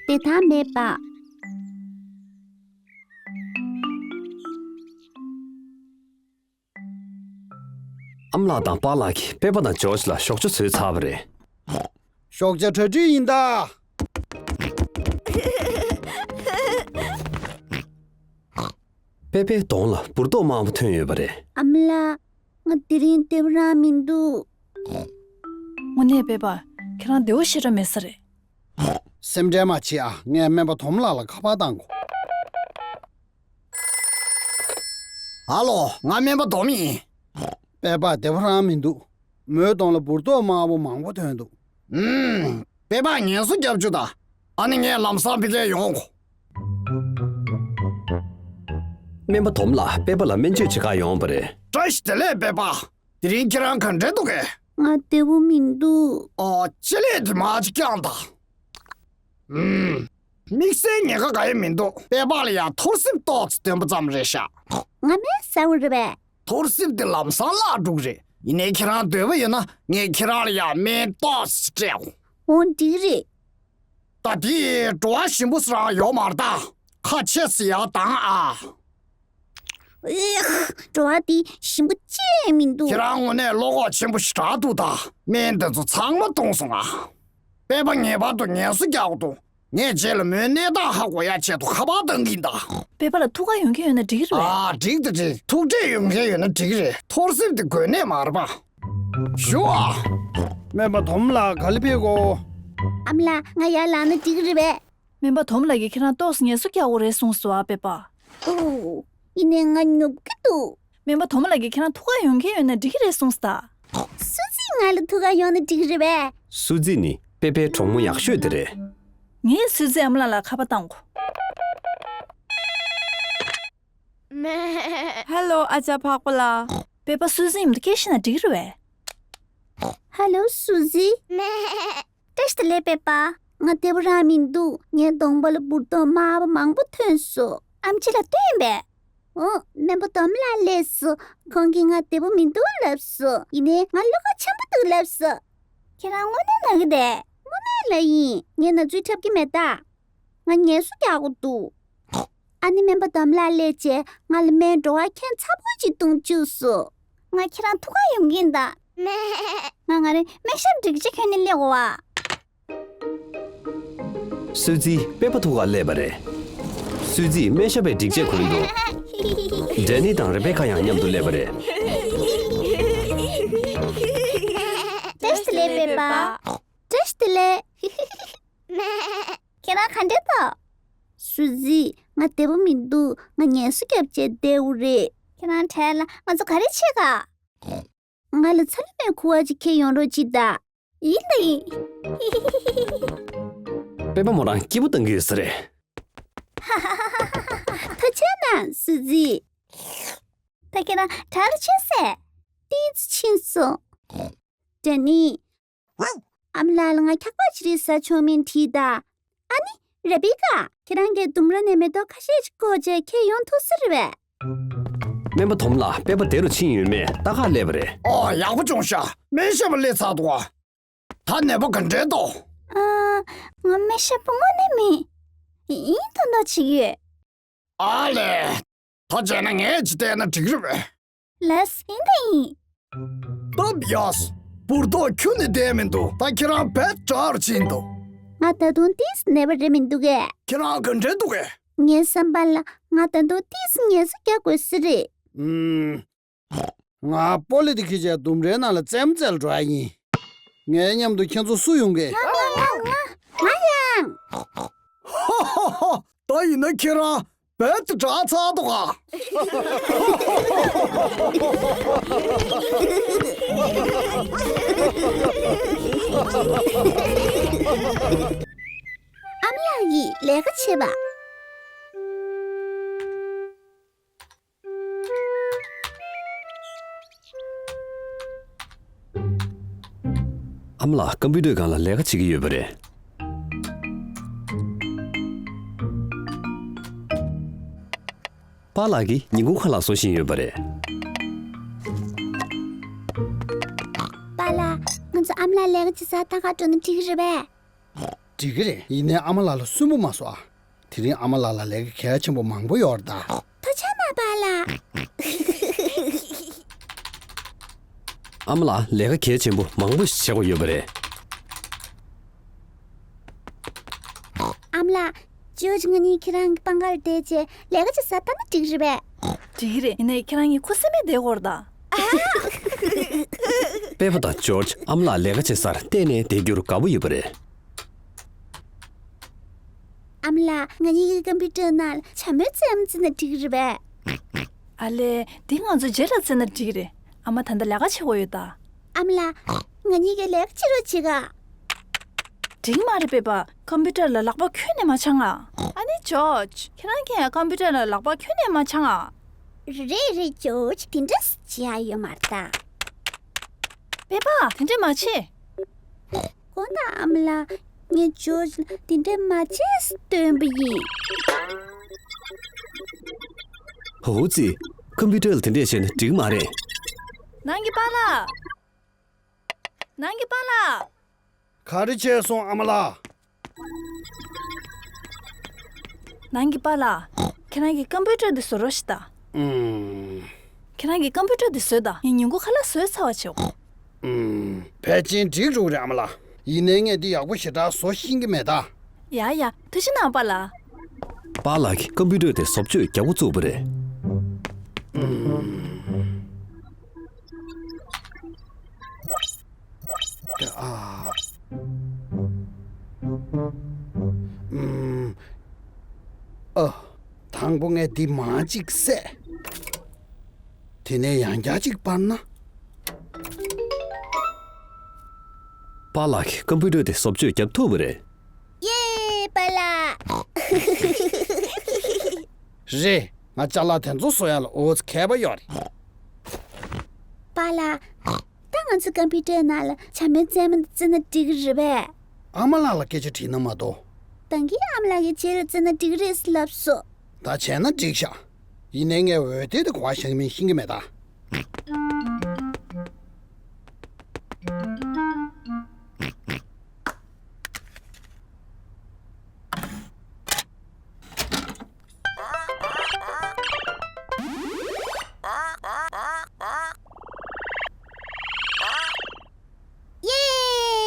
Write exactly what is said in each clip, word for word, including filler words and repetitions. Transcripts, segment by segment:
བདེ་ཐང་མེད་པ། ཨ་མ་ལགས་དང་པཱ་ལགས་ཀྱིས་པེ་པ་དང་ཇོརྗ་ལ་ཞོགས་ཇ་བཟོས་ཚར་བ་རེད། ཞོགས་ཇ་གྲ་སྒྲིག་ཡིན་ད། པེ་པའི་གདོང་ལ་འབུར་ཏོག་དམར་པོ་ཐོན་ཡོད་པ་རེད། ཨ་མ་ལགས། ང་དེ་རིང་བདེ་པོ་རང་མི་འདུག་དངོས་གནས་པེ་པ། ཁྱེད་རང་བདེ་པོ་ཞེ་དྲག་མེད་ས་རེད། སེམས་ཁྲལ་མ་བྱེད་ཨ། ངས་སྨན་པ་དོམ་ལགས་ལ་ཁ་པར་བཏང་གོ། ཨ་ལོ། ང་སྨན་པ་དོམ་ཡིན། པེ་པ་བདེ་པོ་རང་མི་འདུག་མོའི་གདོང་ལ་འབུར་ཏོག་དམར་པོ་མང་པོ་ཐོན་འདུག་ཨུམ། པེ་པ་ངལ་གསོ་རྒྱབ་བཅུག་དང་། ཨ་ནི་ངས་ལམ་སང་ཕ་གིར་ཡོང་གོ། སྨན་པ་དོམ་ལགས་པེ་པ་ལ་སྨན་བཅོས་བྱེད་གར་ཡོང་བ་རེད། བཀྲ་ཤིས་བདེ་ལེགས་པེ་པ། དེ་རིང་ཁྱེད་རང་ག་འདྲ་འདུག་གས། ང་བདེ་པོ་མི་འདུག་ཨོ། ཅི་ལས་དེ་མ་ཅིག་ཀྱང་དང་། ཨུམ། དམིགས་བསལ་ཉེན་ཁ་གང་ཡང་མི་འདུག་པེ་པ་ལ་ཡང་ཐོར་སིབ་ཏོག་ཙམ་སྟོན་པ་ཙམ་རེད་ཤག་ང་མེད་ཟེར་བ་རེད་པས། ཐོར་སིབ་དེ་ལམ་སང་བརླག་འགྲོ་གི་རེད། ཡིན་ནའི་ཁྱེད་རང་འདོད་པ་ཡོད་ན་ངས་ཁྱེད་རང་ལ་ཡང་སྨན་ཏོག་ཙམ་སྤྲད་འོང་། འོ་འགྲིག་རེད། ད་དེ་བྲོ་བ་ཞིམ་པོ་ཟེར་ཡག་ཡོད་མ་རེད་ད། ཁ་ཆེ་ཟེར་ཡག་དང་ཨ། ཨེ། བྲོ་བ་དེ་ཞིམ་པོ་ཅི་ཡང་མི་འདུག་ཁྱེད་རང་དངོས་གནས་བློ་ཁོག་ཆེན་པོ་ཞེ་དྲག་འདུག་ད། སྨན་འདི་ཚོ་ཚང་མ་བཏུང་སོང་ཨ། པེ་པ་ངེས་པར་དུ་ངལ་གསོ་རྒྱག་དགོས་འདུག་ངས་རྗེས་ལ་མོའི་གནས་སྟངས་ཧ་གོ་ཡག་ཆེད་དུ་ཁ་པར་བཏང་གི་ཡིན་ད། པེ་པ་ལ་ཐུགས་ཁག་ཡོད་མཁན་ཡོད་ན་འགྲིག་གི་རེད་པས། ཨ། འགྲིག་ད་འགྲིག་ཐུགས་ཁྲལ་ཡོད་མཁན་ཡོད་ན་འགྲིག་གི་རེད། ཐོར་སིབ་དེ་དགོས་གནད་མ་རེད་པ། ཞུ་ཨ། སྨན་པ་དོམ་ལགས་ག་ལེ་ཕེབས་གོ། ཨ་མ་ལགས། ང་ཡར་ལངས་ན་འགྲིག་གི་རེད་པས། སྨན་པ་དོམ་ལགས་ཀྱིས་ཁྱེད་རང་ཏོག་ཙམ་ངལ་གསོ་རྒྱག་དགོས་རེད་གསུངས་སོང་ཨ་པེ་པ། ཨོ། ཡིན་ནའི་ང་ཉོབ་ཀྱི་འདུག་སྨན་པ་དོམ་ལགས་ཀྱིས་ཁྱེད་རང་ཐུགས་ཁག་ཡོད་མཁན་ཡོད་ན་འགྲིག་གི་རེད་གསུངས་སོང་ད། སུ་ཛི་ང་ལ་ཐུགས་ཁག་ཡོད་ན་འགྲིག་གི་རེད་པས། སུ་ཛི་ནི་པེ་པའི་གྲོགས་མོ་ཡག་ཤོས་དེ་རེད། ངས་སུ་ཛི་ཨ་མ་ལགས་ལ་ཁ་པར་བཏང་གོ། ཧེ་ལོ། ཨ་ཅག་ཕག་པ་ལགས། པེ་པ་སུ་ཛི་མཉམ་དུ་སྐད་ཆ་བཤད་ན་འགྲིག་གི་རེད་པས། ཧེ་ལོ་སུ་ཛི། བཀྲ་ཤིས་བདེ་ལེགས་པེ་པ། ང་བདེ་པོ་རང་མི་འདུག་ངའི་གདོང་པ་ལ་འབུར་ཏོག་དམར་པོ་མང་པོ་ཐོན་སོང་། ཨེམ་ཆི་ལ་སྟོན་པས། འོ། སྨན་པ་དོམ་ལགས་སླེབས་སོང་། ཁོང་གིས་ང་བདེ་པོ་མི་འདུག་ལབ་སོང་། ཡིན་ནའི་ང་བློ་ཁོག་ཆེན་པོ་འདུག་ལབ་སོང་། ཁྱེད་རང་དངོས་གནས་ན་གི་བསྡད། དངོས་གནས་ལ་ཡིན། ངས་ན་ཚོད་འཁྲབ་ཀྱི་མེད་ད། ང་ངལ་གསོ་རྒྱག་དགོས་འདུག་ཨ་ནི་སྨན་པ་དོམ་ལགས་སླེབས་རྗེས་ང་ལ་སྨན་བྲོ་བ་ཁྱད་མཚར་པོ་ཅིག་བཏུང་བཅུག་སོང་། ང་ཁྱེད་རང་ཐུགས་ཁག་ཡོང་གི་ཡིན་ད། ང་ང་རེ་སྨན་ཞབས་སྒྲིག་ཆས་གྱོན་ནས་སླེབས་འོ་ཨ། སུ་ཛི་པེ་པ་ཐུག་ག་སླེབས་པ་རེད། སུ་ཛི་སྨན་ཞབས་པའི་སྒྲིག་ཆས་གོན་འདུག་ཌེ་ནི་དང་རེ་བེ་ཁ་ཡང་མཉམ་དུ་སླེབས་པ་རེད། བཀྲ་ཤིས་བདེ་ལེགས་པེ་པ། བཀྲ་ཤིས་བདེ་ལེགས། ཁྱེད་རང་ག་འདྲ་འདུག་སུ་ཛི། ང་བདེ་པོ་མི་འདུག་ང་ངལ་གསོ་བརྒྱབ་བྱས་བསྡད་ཡོད་རེད། ཁྱེད་རང་གྲལ་ལ་ང་ཚོ་ག་རེ་བྱེད་ག་ང་ལ་ཚ་ལུ་མའི་ཁུ་བ་ཅིག་ཁྱེར་ཡོང་རོགས་གྱིས་ད། ཡིན་ད་ཡིན། པེ་པ་མོ་རང་སྐྱིད་པོ་གཏོང་གི་ཡོད་ས་རེད། ཐུགས་རྗེ་གནང་སུ་ཛི། ད་ཁྱེད་རང་གྲལ་ལ་ཕྱིན་སོང་། ཏོག་ཙམ་ཕྱིན་སོང་། ཌེ་ནི། ཨ་མ་ལགས་ལ་ང་འཁྱག་པ་ཅིག་རེ་ཟ་ཆོག་མིན་དྲིས་ད། ཨ་ནི་རེ་བི་ཀ། ཁྱེད་རང་གིས་ལྡུམ་ར་ནས་མེ་ཏོག་ཁ་ཤས་ཤིག་བཀོག་བྱས་ཁྱེར་ཡོང་ཐུབ་ས་རེད་པས། སྨན་པ་དོམ་ལགས་པེ་པ་བདེ་རུ་ཕྱིན་ཡོད་མེད་ལྟ་གར་སླེབས་པ་རེད། ཨོ། ཡག་པོ་བྱུང་ཤག་སྨན་ཞབས་པ་སླེབས་ཚར་འདུག་ཨ། ད་ནད་པ་ག་འདྲས་འདུག་ཨ། ང་སྨན་ཞབས་པ་དངོས་གནས་མིན། ཡིན་མདོག་མདོག་བྱེད་ཀྱི་ཡོད། ཨ་ལས། ད་བྱས་ན་ངས་ཅིག་བལྟས་ན་འགྲིག་རེད་པས། ལགས་སོ། ཡིན་ད་ཡིན། སྟབས་ཡག་སོང་། འབུར་ཏོག་ཁྱོན་ནས་བསྡད་མི་འདུག་ད་ཁྱེད་རང་རྦད་དྲག་རུ་ཕྱིན་འདུག་ང་ད་དུང་ཏོག་ཙམ་ནད་པ་རེད་མི་འདུག་གས། ཁྱེད་རང་ག་འདྲས་འདུག་གས། ངའི་བསམ་པ་ལ་ང་ད་དུང་ཏོག་ཙམ་ངལ་གསོ་རྒྱག་དགོས་ས་རེད། ཨུམ། ང་པོ་ལི་དེ་འཁྱེར་བྱས་ལྡུམ་རའི་ནང་ལ་རྩེད་མོ་རྩེ་ལ་འགྲོ་ཡ་ཡིན། ངའི་མཉམ་དུ་ཁྱེད་ཚོ་སུ་ཡོང་གི། ང་ང་ང་ང་ཡང་། ཧ་ཧ་ཧ། ད་ཡིན་ན་ཁྱེད་རང་རྦད་དེ་དྲག་ཚར་འདུག་ག་ཨ་མ་ལགས་ཀྱིས་ལས་ཀ་བྱེད་པ། ཨ་མ་ལགས་ཀམ་པུ་ཊར་སྒང་ལ་ལས་ཀ་བྱེད་ཀྱི་ཡོད་པ་རེད། པཱ་ལགས་ཀྱིས་ཉིན་གུང་ཁ་ལག་བཟོ་བཞིན་ཡོད་པ་རེད། པཱ་ལགས། ང་ཚོ་ཨ་མ་ལགས་ལས་ཀ་བྱེད་སར་ལྟ་ག་འགྲོ་ན་འགྲིག་གི་རེད་པས། འགྲིག་གི་རེད། ཡིན་ནའི་ཨ་མ་ལགས་ལ་སུན་པོ་མ་བཟོ་ཨ། དེ་རིང་ཨ་མ་ལགས་ལ་ལས་ཀ་གལ་ཆེན་པོ་མང་པོ་ཡོད་རེད་ད། ཐུགས་རྗེ་གནང་པཱ་ལགས། ཨ་མ་ལགས་ལས་ཀ་གལ་ཆེན་པོ་མང་པོ་ཞིག་བྱེད་དགོས་ཡོད་པ་རེད། ཨ་མ་ལགས། ཇོརྗ་ང་གཉིས་ཁྱེད་རང་གི་པང་ཁར་བསྡད་བྱས་ལས་ཀ་བྱེད་ས་ལྟ་ན་འགྲིག་གི་རེད་པས། འགྲིག་གི་རེད། ཡིན་ནའི་ཁྱེད་རང་གཉིས་ཁུ་སིམ་མེར་བསྡད་དགོས་རེད་ད། པེ་པ་དང་ཇོརྗ་ཨ་མ་ལགས་ལས་ཀ་བྱེད་སར་གཏན་ནས་བསྡད་རྒྱུར་དགའ་པོ་ཡོད་པ་རེད། ཨ་མ་ལགས། ང་གཉིས་ཀྱི་ཀམ་པུ་ཊར་ནང་ལ་བྱ་མོའི་རྩེད་མོ་རྩེས་ན་འགྲིག་གི་རེད་པས། ཨ་ལས། འདི་ང་ཚོ་རྗེས་ལ་རྩེས་ན་འགྲིག་གི་རེད། ཨ་མ་ད་ལྟ་ལས་ཀ་བྱེད་དགོས་ཡོད་ད། ཨ་མ་ལགས། ང་གཉིས་ཀྱི་ལས་ཀ་བྱེད་རོགས་བྱེད་ག་འགྲིག་མ་རེད་པེ་པ། ཀམ་པུ་ཊར་ལ་ལག་པ་ཁྱོན་ནས་མ་འཆང་ཨ། ཨ་ནི་ཇོརྗ། ཁྱེད་རང་གིས་ཀམ་པུ་ཊར་ལ་ལག་པ་ཁྱོན་ནས་མ་འཆང་ཨ། རེད་རེད་ཇོརྗ། དེ་འདྲ་བྱེད་ཡ་ཡོད་མ་རེད་ད། པེ་པ། དེ་འདྲ་མ་བྱེད། དགོངས་དག་ཨ་མ་ལགས། ངས་ཇོརྗ་ལ་དེ་འདྲ་མ་བྱེད་ཟེར་སྟོན་པ་ཡིན། ཧོ་ཙི། ཀམ་པུ་ཊར་ལ་དེ་འདྲས་བྱས་ན་འགྲིག་མ་རེད། ནང་གི་པཱ་ལགས། ནང་གི་པཱ་ལགས། ག་རེ་བྱས་སོང་ཨ་མ་ལགས། ནང་གི་པཱ་ལགས། ཁྱེད་རང་གི་ཀམ་པུ་ཊར་འདི་བཟོ་རོགས་ཞེས་ད། ཨུམ། ཁྱེད་རང་གི་ཀམ་པུ་ཊར་འདི་བཟོས་ད། ངས་ཉིན་གུང་ཁ་ལག་བཟོས་ཚར་བ་བྱེད། ཨུམ། ཕལ་ཆེར་འགྲིག་འགྲོ་གི་རེད་ཨ་མ་ལགས། ཡིན་ནའི་ངས་འདི་ཡག་པོ་ཞེ་དྲག་བཟོ་ཤེས་ཀྱི་མེད་ད། ཡ་ཡ། ཐུགས་རྗེ་གནང་པཱ་ལགས། པཱ་ལགས་ཀྱིས་ཀམ་པུ་ཊར་དེ་བཟོ་བཅོས་རྒྱག་འགོ་བཙུགས་པ་རེད། ཨུམ། ཨ། ཨུམ། ཨ། དང་པོ་ངས་འདི་མར་གཅིག་བསད། དེ་ནས་ཡང་བསྐྱར་གཅིག་སྤར་ན། པཱ་ལགས་ཀྱིས་ཀམ་པུ་ཊར་དེ་བཟོ་བཅོས་རྒྱག་ཐུབ་པ་རེད། ཡེ། པཱ་ལགས། རེད། ང་ཅ་ལག་དེ་ཚོ་བཟོ་ཡ་ལ་འོ་ཙི་མཁས་པ་ཡོད་རེད། པཱ་ལགས། ད་ང་ཚོ་ཀམ་པུ་ཊར་ནང་ལ་བྱ་མོའི་རྩེད་མོ་རྩེས་ན་འགྲིག་གི་རེད་པས། ཨ་མ་ལགས་ལ་སྐད་ཆ་དྲིས་ན་མ་གཏོགས། ད་གིན་ཨ་མ་ལགས་ཀྱིས་རྗེས་ལ་རྩེས་ན་འགྲིག་གི་རེད་ཟེར་ལབ་སོང་། ད་བྱས་ན་འགྲིག་ཤག་ཡིན་ནའི་ངས་འོད་སྡེར་དེ་ག་པར་བཞག་མིན་ཤེས་ཀྱི་མེད་ད། ཡེ།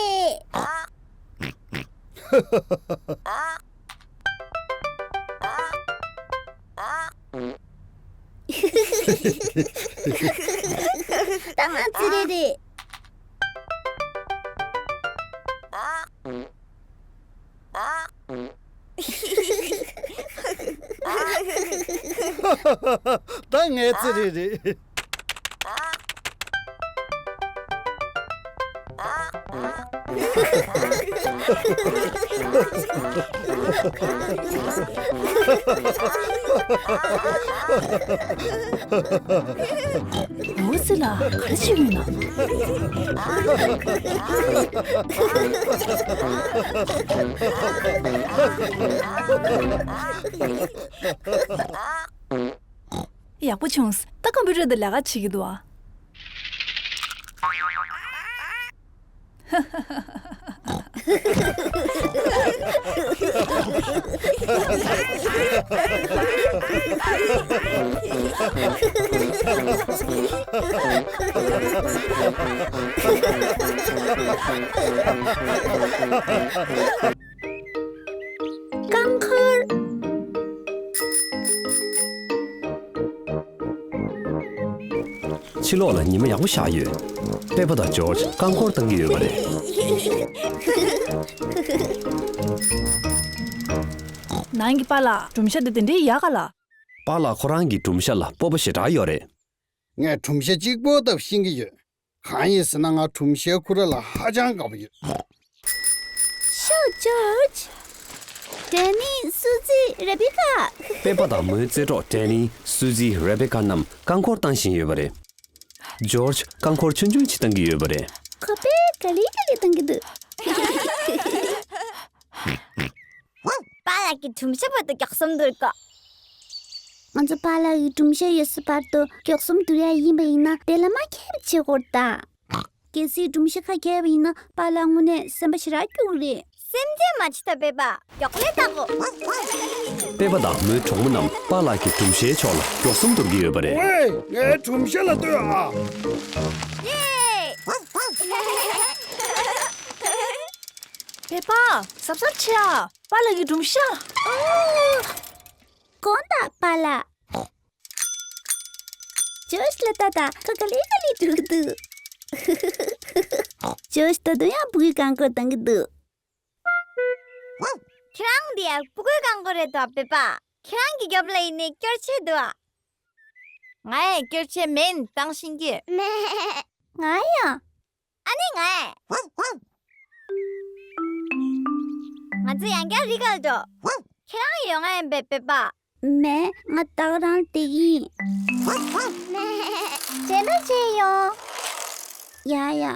ད་ང་ཚེ་རེད་རེད། ད་ངའི་ཚེ་རེད་རེད། འོ་ཙི་ལ་ག་རེ་བྱེད་ཡོད་ན། ཡག་པོ་བྱུང་། ད་ཀམ་པུ་ཊར་དེ་ལས་ཀ་བྱེད་ཀྱི་འདུག་ཨ། རྐང་འཁོར། ཕྱི་ལོགས་ལ་ཉི་མ་ཡག་པོ་ཤར་ཡོད། པེ་པ་དང་ཇོརྗ་རྐང་འཁོར་བཏང་གི་ཡོད་པ་རེད། ནང་གི་པཱ་ལགས། སྒྲུང་བཤད་དེ་དེ་འདྲའི་ཡག་ག་ལ། པཱ་ལགས་ཁོ་རང་གི་སྒྲུང་བཤད་ལ་སྤོབས་པ་ཞེ་དྲག་ཡོད་རེད། ངས་སྒྲུང་བཤད་གཅིག་པོ་ལྟ་བུ་ཤེས་ཀྱི་ཡོད། གང་ཡིན་ཟེར་ན་ང་སྒྲུང་བཤད་ཁུ་ར་ལ་ཧ་ཅང་དགའ་པོ་ཡོད། ཤོག་ཇོརྗ། ཌེ་ནི། སུ་ཛི། རེ་བི་ཀ། པེ་པ་དང་མོའི་རྩེད་གྲོགས་ཌེ་ནི། སུ་ཛི། རེ་བི་ཀ་རྣམས་རྐང་འཁོར་བཏང་བཞིན་ཡོད་པ་རེད། ཇོརྗ་རྐང་འཁོར་ཆུང་ཆུང་ཅིག་བཏང་གི་ཡོད་པ་རེད། ཁོ་པས་ག་ལེ་ག་ལེ་བཏང་གི་འདུག་པཱ་ལགས་ཀྱི་སྒྲུང་བཤད་བར་དུ་མགྱོགས་ཙམ་འདུག་ག་ང་ཚོ་པཱ་ལགས་ཀྱི་སྒྲུང་བཤད་ཡོད་སའི་བར་དུ་མགྱོགས་ཙམ་བསྡུར་ཡ་ཡིན་པ་ཡིན་ན་དེ་ལ་མ་ཁྱད་པར་ཆེ་སྐོར་དང་། གལ་སྲིད་སྒྲུང་བཤད་ཁ་གྱེས་པ་ཡིན་ན་པཱ་ལགས་དངོས་གནས་སེམས་པ་ཞེ་དྲག་སྐྱོ་གི་རེད། སེམས་ཁྲལ་མ་བྱེད་ད་པེ་པ། མགྱོགས་ལས་བཏང་གོ། པེ་པ་དང་མོའི་གྲོགས་མོ་རྣམས་པཱ་ལགས་ཀྱི་སྒྲུང་བཤད་ཕྱོགས་ལ་མགྱོགས་སེམས་འདོར་གྱི་ཡོད་པ་རེད། ཝེ། ངའི་སྒྲུང་བཤད་ལ་ལྟོས་ཨ། ཡེ། པེ་པ། གཟབ་གཟབ་བྱེད་ཨ། པཱ་ལགས་ཀྱི་སྒྲུང་བཤད། དགོངས་དག་པཱ་ལགས། ཇོ་ཤི་ལ་ལྟ་དང་། ཁོ་ག་ལེ་ག་ལེ་འགྲོ་གི་འདུག་ཇོ་ཤི་ད་དུང་ཡང་སྤུ་གུའི་རྐང་འཁོར་གཏོང་གི་འདུག་ཁྱེད་རང་འདི་ཡང་སྤུ་གུའི་རྐང་འཁོར་རེད་དོ་པེ་པ། ཁྱེད་རང་གི་རྒྱབ་ལ་ཡིན་ནའི་སྐྱོར་ཆས་འདུག་ཨ། ང་ཡང་སྐྱོར་ཆས་མེད་ནི་བཏང་ཤེས་ཀྱི། ང་ཡང་། ཨ་ནི་ང་ཡང་། ང་ཚོ་ཡང་བསྐྱར་རི་ཁར་འགྲོ། ཁྱེད་རང་ཡོང་ང་ཡིན་པས་པེ་པ། མེད། ང་ད་ག་རང་བསྡད་ཀྱི་ཡིན། དེ་འདྲ་བྱས་ཡོང་། ཡ་ཡ།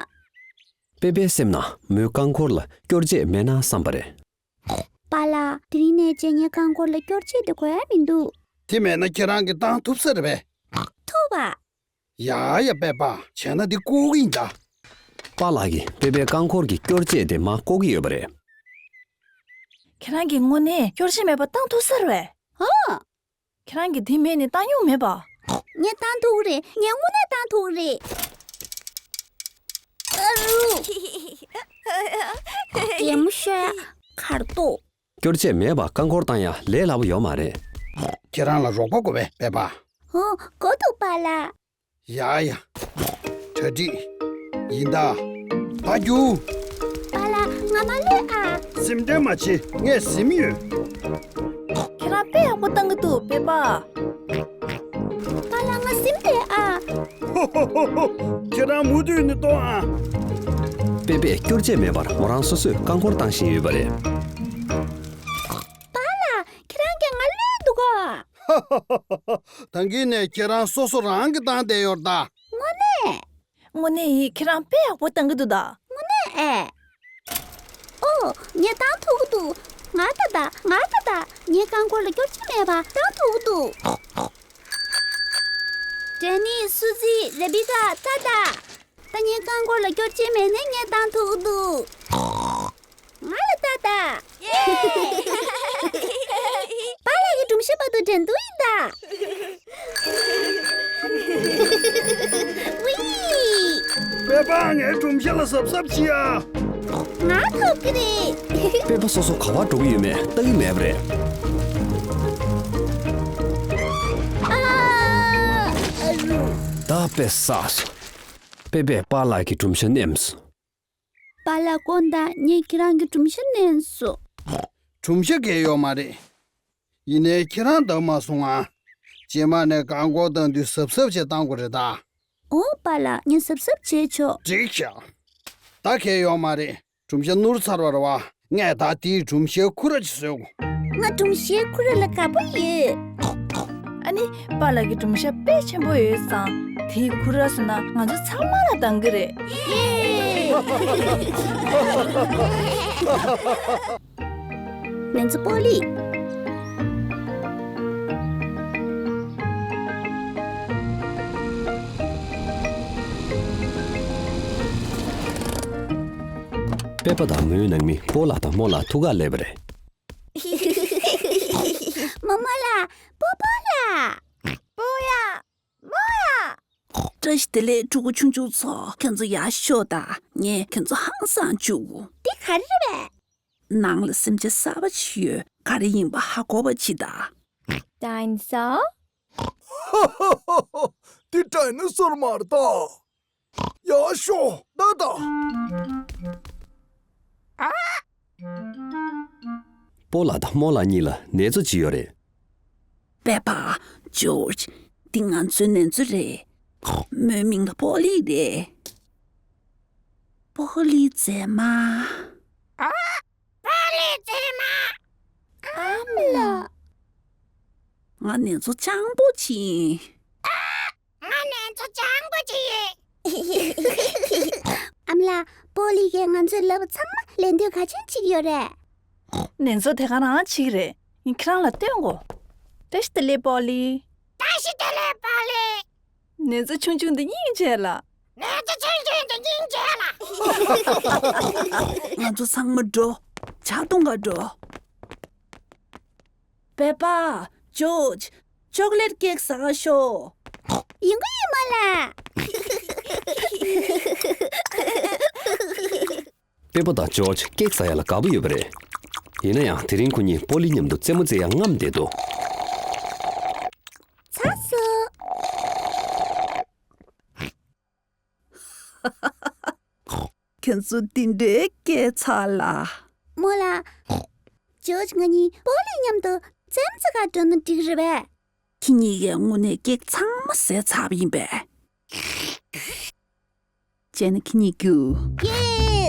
པེ་པའི་སེམས་ན་མོའི་རྐང་འཁོར་ལ་སྐྱོར་ཆས་མེད་ན་བསམ་པ་རེད། པཱ་ལགས། དེ་རིང་ནས་བྱས་ངའི་རྐང་འཁོར་ལ་སྐྱོར་ཆས་དེ་དགོས་ཡ་མི་འདུག་དེ་མེད་ན་ཁྱེད་རང་གིས་བཏང་ཐུབ་ས་རེད་པས། ཐུབ་པ། ཡ་ཡ་པེ་པ། བྱས་ན་འདི་བཀོག་གི་ཡིན་ད། པཱ་ལགས་ཀྱིས་པེ་པའི་རྐང་འཁོར་གྱི་སྐྱོར་ཆས་དེ་མར་བཀོག་གི་ཡོད་པ་རེད། ཁྱེད་རང་གིས་དངོས་གནས་སྐྱོར་ཆས་མེད་པ་བཏང་ཐུབ་ས་རེད་པས། ཨོ། ཁྱེད་རང་གིས་དེ་མེད་ནས་བཏང་མྱོང་མེད་པ། ངས་བཏང་ཐུབ་ཀྱི་རེད། ངས་དངོས་གནས་བཏང་ཐུབ་ཀྱི་རེད། ཨ་རུ། གད་མོ་ཤོར་ཡ། གར་གཏོགས། སྐྱོར་ཆས་མེད་པར་རྐང་འཁོར་བཏང་ཡ་ལས་སླ་པོ་ཡོད་མ་རེད། ཁྱེད་རང་ལ་རོགས་པ་དགོས་པས་པེ་པ། ཧོ། དགོས་འདུག་པཱ་ལགས། ཡ་ཡ། གྲ་སྒྲིག་ཡིན་ད། ད་རྒྱུགས། པཱ་ལགས། ང་མ་ལུས་ཨ། སེམས་ཁྲལ་མ་བྱེད། ངས་ཟིན་ཡོད། ཁྱེད་རང་དཔེ་ཡག་པོ་བཏང་གི་འདུག་པེ་པ། པཱ་ལགས། ང་ཟིན་བསྡད་ཨ། ཧོ་ཧོ་ཧོ་ཧོ། ཁྱེད་རང་མུ་མཐུད་ནས་གཏོང་ཨ། པེ་པས་སྐྱོར་ཆས་མེད་པར་མོ་རང་སོ་སོས་རྐང་འཁོར་བཏང་བཞིན་ཡོད་པ་རེད། པཱ་ལགས། ཁྱེད་རང་གིས་ང་བསླུས་འདུག་ག་ད་གིན་ནས་ཁྱེད་རང་སོ་སོ་རང་གིས་བཏང་བསྡད་ཡོད་ད། དངོས་གནས། དངོས་གནས་ཡིན། ཁྱེད་རང་དཔེ་ཡག་པོ་བཏང་གི་འདུག་ད། དངོས་གནས་ཨེ། ཨོ། ངས་བཏང་ཐུབ་ཀྱི་འདུག་ང་ད་ད། ང་ད་ད། ངའི་རྐང་འཁོར་ལ་སྐྱོར་ཆས་མེད་པ་བཏང་ཐུབ་ཀྱི་འདུག་ཌེ་ནི། སུ་ཛི། རེ་བི་ཀ། ད་ད། ད་ངའི་རྐང་འཁོར་ལ་སྐྱོར་ཆས་མེད་ནའི་ངས་བཏང་ཐུབ་ཀྱི་འདུག་ང་ལ་ལྟ་དང་། པཱ་ལགས་ཀྱི་སྒྲུང་བཤད་བར་དུ་འགྲན་བསྡུར་ཡིན་ད། ཝི། པེ་པ། ངའི་སྒྲུང་བཤད་ལ་གཟབ་གཟབ་བྱེད་ཨ། ང་ཐོབ་ཀྱི་རེད། པེ་པ་སོ་སོ་ག་པར་འགྲོ་གི་ཡོད་མེད་ལྟ་གི་མེད་པ་རེད། ཨ། ཨ་རུ། ད་དཔེ་བསགས་སོང་། པེ་པས་པཱ་ལགས་ཀྱི་སྒྲུང་བཤད་མནན་སོང་། པཱ་ལགས་དགོངས་དག་ངས་ཁྱེད་རང་གི་སྒྲུང་བཤད་མནན་སོང་། སྒྲུང་བཤད་གལ་ཡོད་མ་རེད། ཡིན་ནའི་ཁྱེད་རང་བདག་མ་བཟུང་ང་། རྗེས་མ་ནས་རྐང་འཁོར་བཏང་དུས་གཟབ་གཟབ་བྱས་བཏང་དགོས་རེད་ད། ཨོ་པཱ་ལགས། ངས་གཟབ་གཟབ་བྱས་ཆོག་འགྲིག་ཤག་ད་གལ་ཡོད་མ་རེད། སྒྲུང་བཤད་ནོར་ཚར་བ་རེད་བ། ངས་ད་དེའི་སྒྲུང་བཤད་ཁུ་ར་ཅིག་བཟོས་གོ། ང་སྒྲུང་བཤད་ཁུ་ར་ལ་དགའ་པོ་ཡོད། ཨ་ནི་པཱ་ལགས་ཀྱི་སྒྲུང་བཤད་དཔེ་ཆེན་པོ་ཡོད་ཙང་། དེའི་ཁུ་ར་བཟོས་ན་ང་ཚོ་ཚང་མ་ལ་འདང་གི་རེད། ང་ཚོ་པོ་ལི། པེ་པ་དང་མོའི་ནང་མི་པོ་ལགས་དང་རྨོ་ལགས་ཐུག་གར་སླེབས་པ་རེད། རྨོ་མོ་ལགས། པོ་པོ་ལགས། པོ་ཡ། རྨོ་ཡ། བཀྲ་ཤིས་བདེ་ལེགས་ཕྲུ་གུ་ཆུང་ཆུང་ཚོ། ཁྱོད་ཚོ་ཡར་ཤོག་དང་། ངས་ཁྱོད་ཚོ་ཧང་སང་བཅུག་འདི་ག་རེ་རེད་པས། ནང་ལ་སེམས་ཅན་གསར་པ་ཅིག་ཡོད། ག་རེ་ཡིན་པ་ཧ་གོ་བ་བྱེད་དང་། ཌའི་ནོ་སོར། ཧ་ཧ་ཧ་ཧ། འདི་ཌའི་ནོ་སོར་མ་རེད་ད། ཡར་ཤོག་ད་ད། པོ་ལགས་དང་རྨོ་ལགས་གཉིས་ལ་ནེ་ཙོ་ཅིག་ཡོད་རེད། པེ་པ། ཇོརྗ། འདི་ང་ཚོའི་ནེ་ཙོ་རེད། མོའི་མིང་ལ་པོ་ལི་རེད། པོ་ལི་མཛེས་མ། ཨ། པོ་ལི་མཛེས་མ། ཨ་མ་ལགས། ང་ནེ་ཙོ་སྤྱང་པོ་ཅིག་ཡིན། ཨ། ང་ནེ་ཙོ་སྤྱང་པོ་ཅིག་ཡིན། ཨ་མ་ལགས། པོ་ལི་གིས་ང་ཚོའི་ལབ་པ་ཚང་མ་ལེན་འདོད་ག་ཚོད་ཅིག་ཡོད་རེད། ནེ་ཙོ་དེ་ག་རང་བྱེད་ཀྱི་རེད། ངས་ཁྱེད་རང་ལ་སྟོན་གོ། བཀྲ་ཤིས་བདེ་ལེགས་པོ་ལི། བཀྲ་ཤིས་བདེ་ལེགས་པོ་ལི། ནེ་ཙོ་ཆུང་ཆུང་འདི་སྙིང་རྗེ་ལ། ནེ་ཙོ་ཆུང་ཆུང་འདི་སྙིང་རྗེ་ལ། ང་ཚོ་ཚང་མ་འགྲོ། ཇ་འཐུང་ག་འགྲོ། པེ་པ། ཇོརྗ། ཅོག་ལེཊ་ཀེག་ཟ་ག་ཤོག་ཡིན་གོ་ཡིན་མོ་ལ། པེ་པ་དང་ཇོརྗ་ཀེག་ཟ་ཡ་ལ་དགའ་པོ་ཡོད་པ་རེད། ཡིན་ན་ཡང་དེ་རིང་ཁོ་གཉིས་པོ་ལི་མཉམ་དུ་རྩེད་མོ་རྩེ་ཡ་རྔམ་བསྡད་འདུག་ཚར་སོང་། ཁྱེད་ཚོ་འདི་འདྲའི་སྐད་ཚ་ལ། མོ་ལ། ཇོརྗ་ང་གཉིས་པོ་ལི་མཉམ་དུ་རྩེད་མོ་རྩེ་ག་འགྲོ་ན་འགྲིག་རེད་པས། ཁྱེད་གཉིས་ཀས་དངོས་གནས་ཀེག་ཚང་མ་ཟས་ཚར་བ་ཡིན་པས། བྱས་ན་ཁྱེད་གཉིས་རྒྱུགས། ཡེ།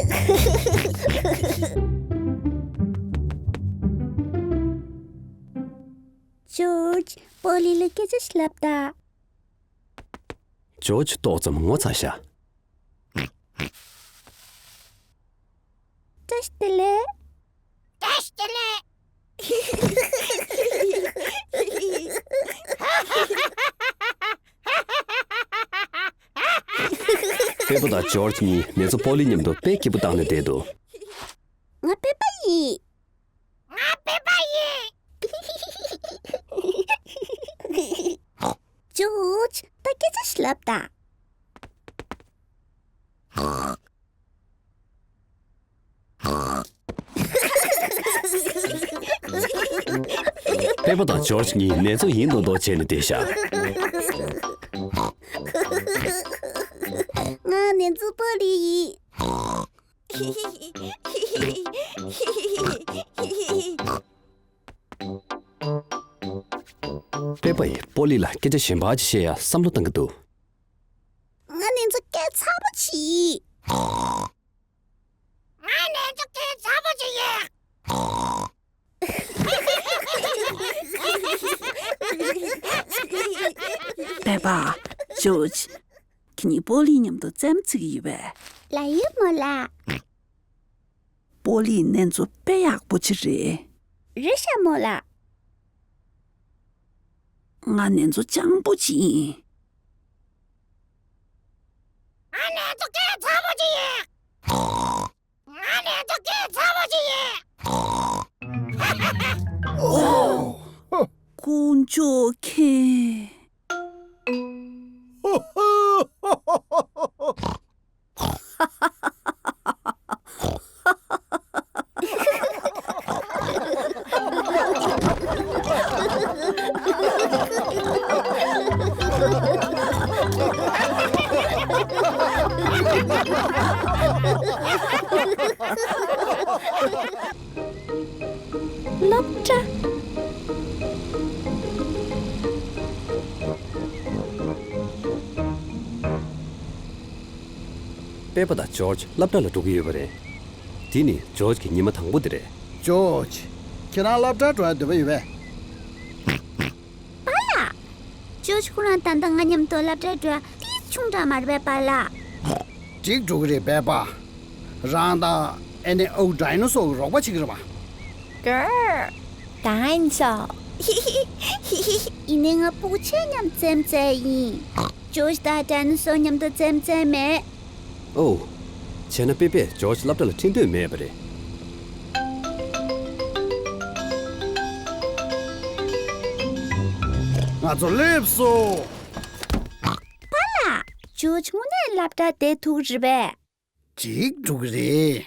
ཇོརྗ། པོ་ལི་ལ་སྐད་ཆ་ཞིག་ལབ་ད། ཇོརྗ་ཏོག་ཙམ་ངོ་ཚ་ཤག་བཀྲ་ཤིས་བདེ་ལེགས། བཀྲ་ཤིས་བདེ་ལེགས། པེ་པ་དང་ཇོརྗ་གཉིས་ནེ་ཙོ་པོ་ལི་མཉམ་དུ་དཔེ་སྐྱིད་པོ་བཏང་ནས་བསྡད་འདུག་ང་པེ་པ་ཡིན། ང་པེ་པ་ཡིན། ཇོརྗ། ད་སྐད་ཆ་ཞིག་ལབ་དང་། པེ་པ་དང་ཇོརྗ་གཉིས་ནེ་ཙོ་ཡིན་མདོག་མདོག་བྱས་ནས་བསྡད་ཤག་ང་ནེ་ཙོ་པོ་ལི་ཡིན། པེ་པ་ཡིས་པོ་ལི་ལ་སྐད་ཆ་གཞན་པ་ཅིག་བཤད་ཡ་བསམ་བློ་བཏང་གི་འདུག་ང་ནེ་ཙོ་སྐད་ཚ་པོ་ཅིག་ཡིན། ང་ནེ་ཙོ་སྐད་ཚ་པོ་ཅིག་ཡིན། པེ་པ། ཇོརྗ། ཁྱེད་གཉིས་པོ་ལི་མཉམ་དུ་རྩེད་མོ་རྩེ་གི་ཡོད་པས། ལ་ཡོད་མོ་ལ། པོ་ལི་ནེ་ཙོ་དཔེ་ཡག་པོ་ཅིག་རེད། རེད་ཤག་མོ་ལ། ང་ནེ་ཙོ་སྤྱང་པོ་ཅིག་ཡིན། ང་ནེ་ཙོ་སྐད་ཚ་པོ་ཅིག་ཡིན། ང་ནེ་ཙོ་སྐད་ཚ་པོ་ཅིག་ཡིན། དཀོན་མཆོག་མཁྱེན། སློབ་གྲྭ། པེ་པ་དང་ཇོརྗ་སློབ་གྲྭ་ལ་འགྲོ་གི་ཡོད་པ་རེད། དེ་ནི་ཇོརྗ་གི་ཉི་མ་དང་པོ་དེ་རེད། ཇོརྗ། ཁྱེད་རང་སློབ་གྲྭར་འགྲོ་ཡ་འདོད་པ་ཡོད་པས། པཱ་ལགས། ཇོརྗ་ཁོ་རང་ད་ལྟ་ང་མཉམ་དུ་སློབ་གྲྭར་འགྲོ་ཡ་ཏོག་ཙམ་ཆུང་དྲགས་མ་རེད་པས་པཱ་ལགས། འགྲིག་འགྲོ་གི་རེད་པེ་པ། རང་དང་ཨེ་ནེ་ཨོ་ཌའི་ནོ་སོར་གྱི་རོགས་པ་བྱེད་ཀྱི་རེད་པ། གར། ཌའི་ནོ་སོར། ཡིན་ནའི་ང་སྤུ་གུ་ཆེ་མཉམ་རྩེད་མོ་རྩེ་ཡིན། ཇོརྗ་དང་ཌའི་ནོ་སོར་མཉམ་དུ་རྩེད་མོ་རྩེ་མེད། ཨོ། བྱས་ན་པེ་པས་ཇོརྗ་སློབ་གྲྭ་ལ་ཁྲིད་འདོད་མེད་པ་རེད། ང་ཚོ་སླེབས་སོང་། པཱ་ལགས། ཇོརྗ་དངོས་གནས་སློབ་གྲྭ་བསྡད་ཐུབ་ཀྱི་རེད་པས། འགྲིག་འགྲོ་གི་རེད།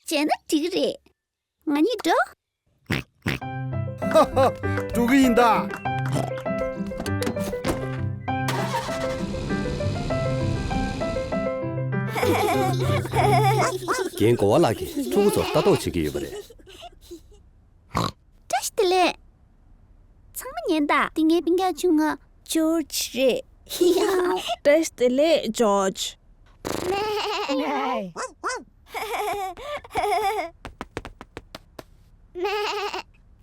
བྱས་ན་འགྲིག་གི་རེད། ང་གཉིས་འགྲོ། ཧ་ཧ། འགྲོ་གི་ཡིན་ད། རྒན་གོ་བ་ལགས་ཀྱིས་ཕྲུ་གུ་ཚོར་ལྟ་རྟོག་བྱེད་ཀྱི་ཡོད་པ་རེད། བཀྲ་ཤིས་བདེ་ལེགས། ཚང་མ་ཉན་དང་། འདི་ངའི་སྤུན་ཀྱག་ཆུང་ང་ཇོརྗ་རེད། བཀྲ་ཤིས་བདེ་ལེགས་ཇོརྗ།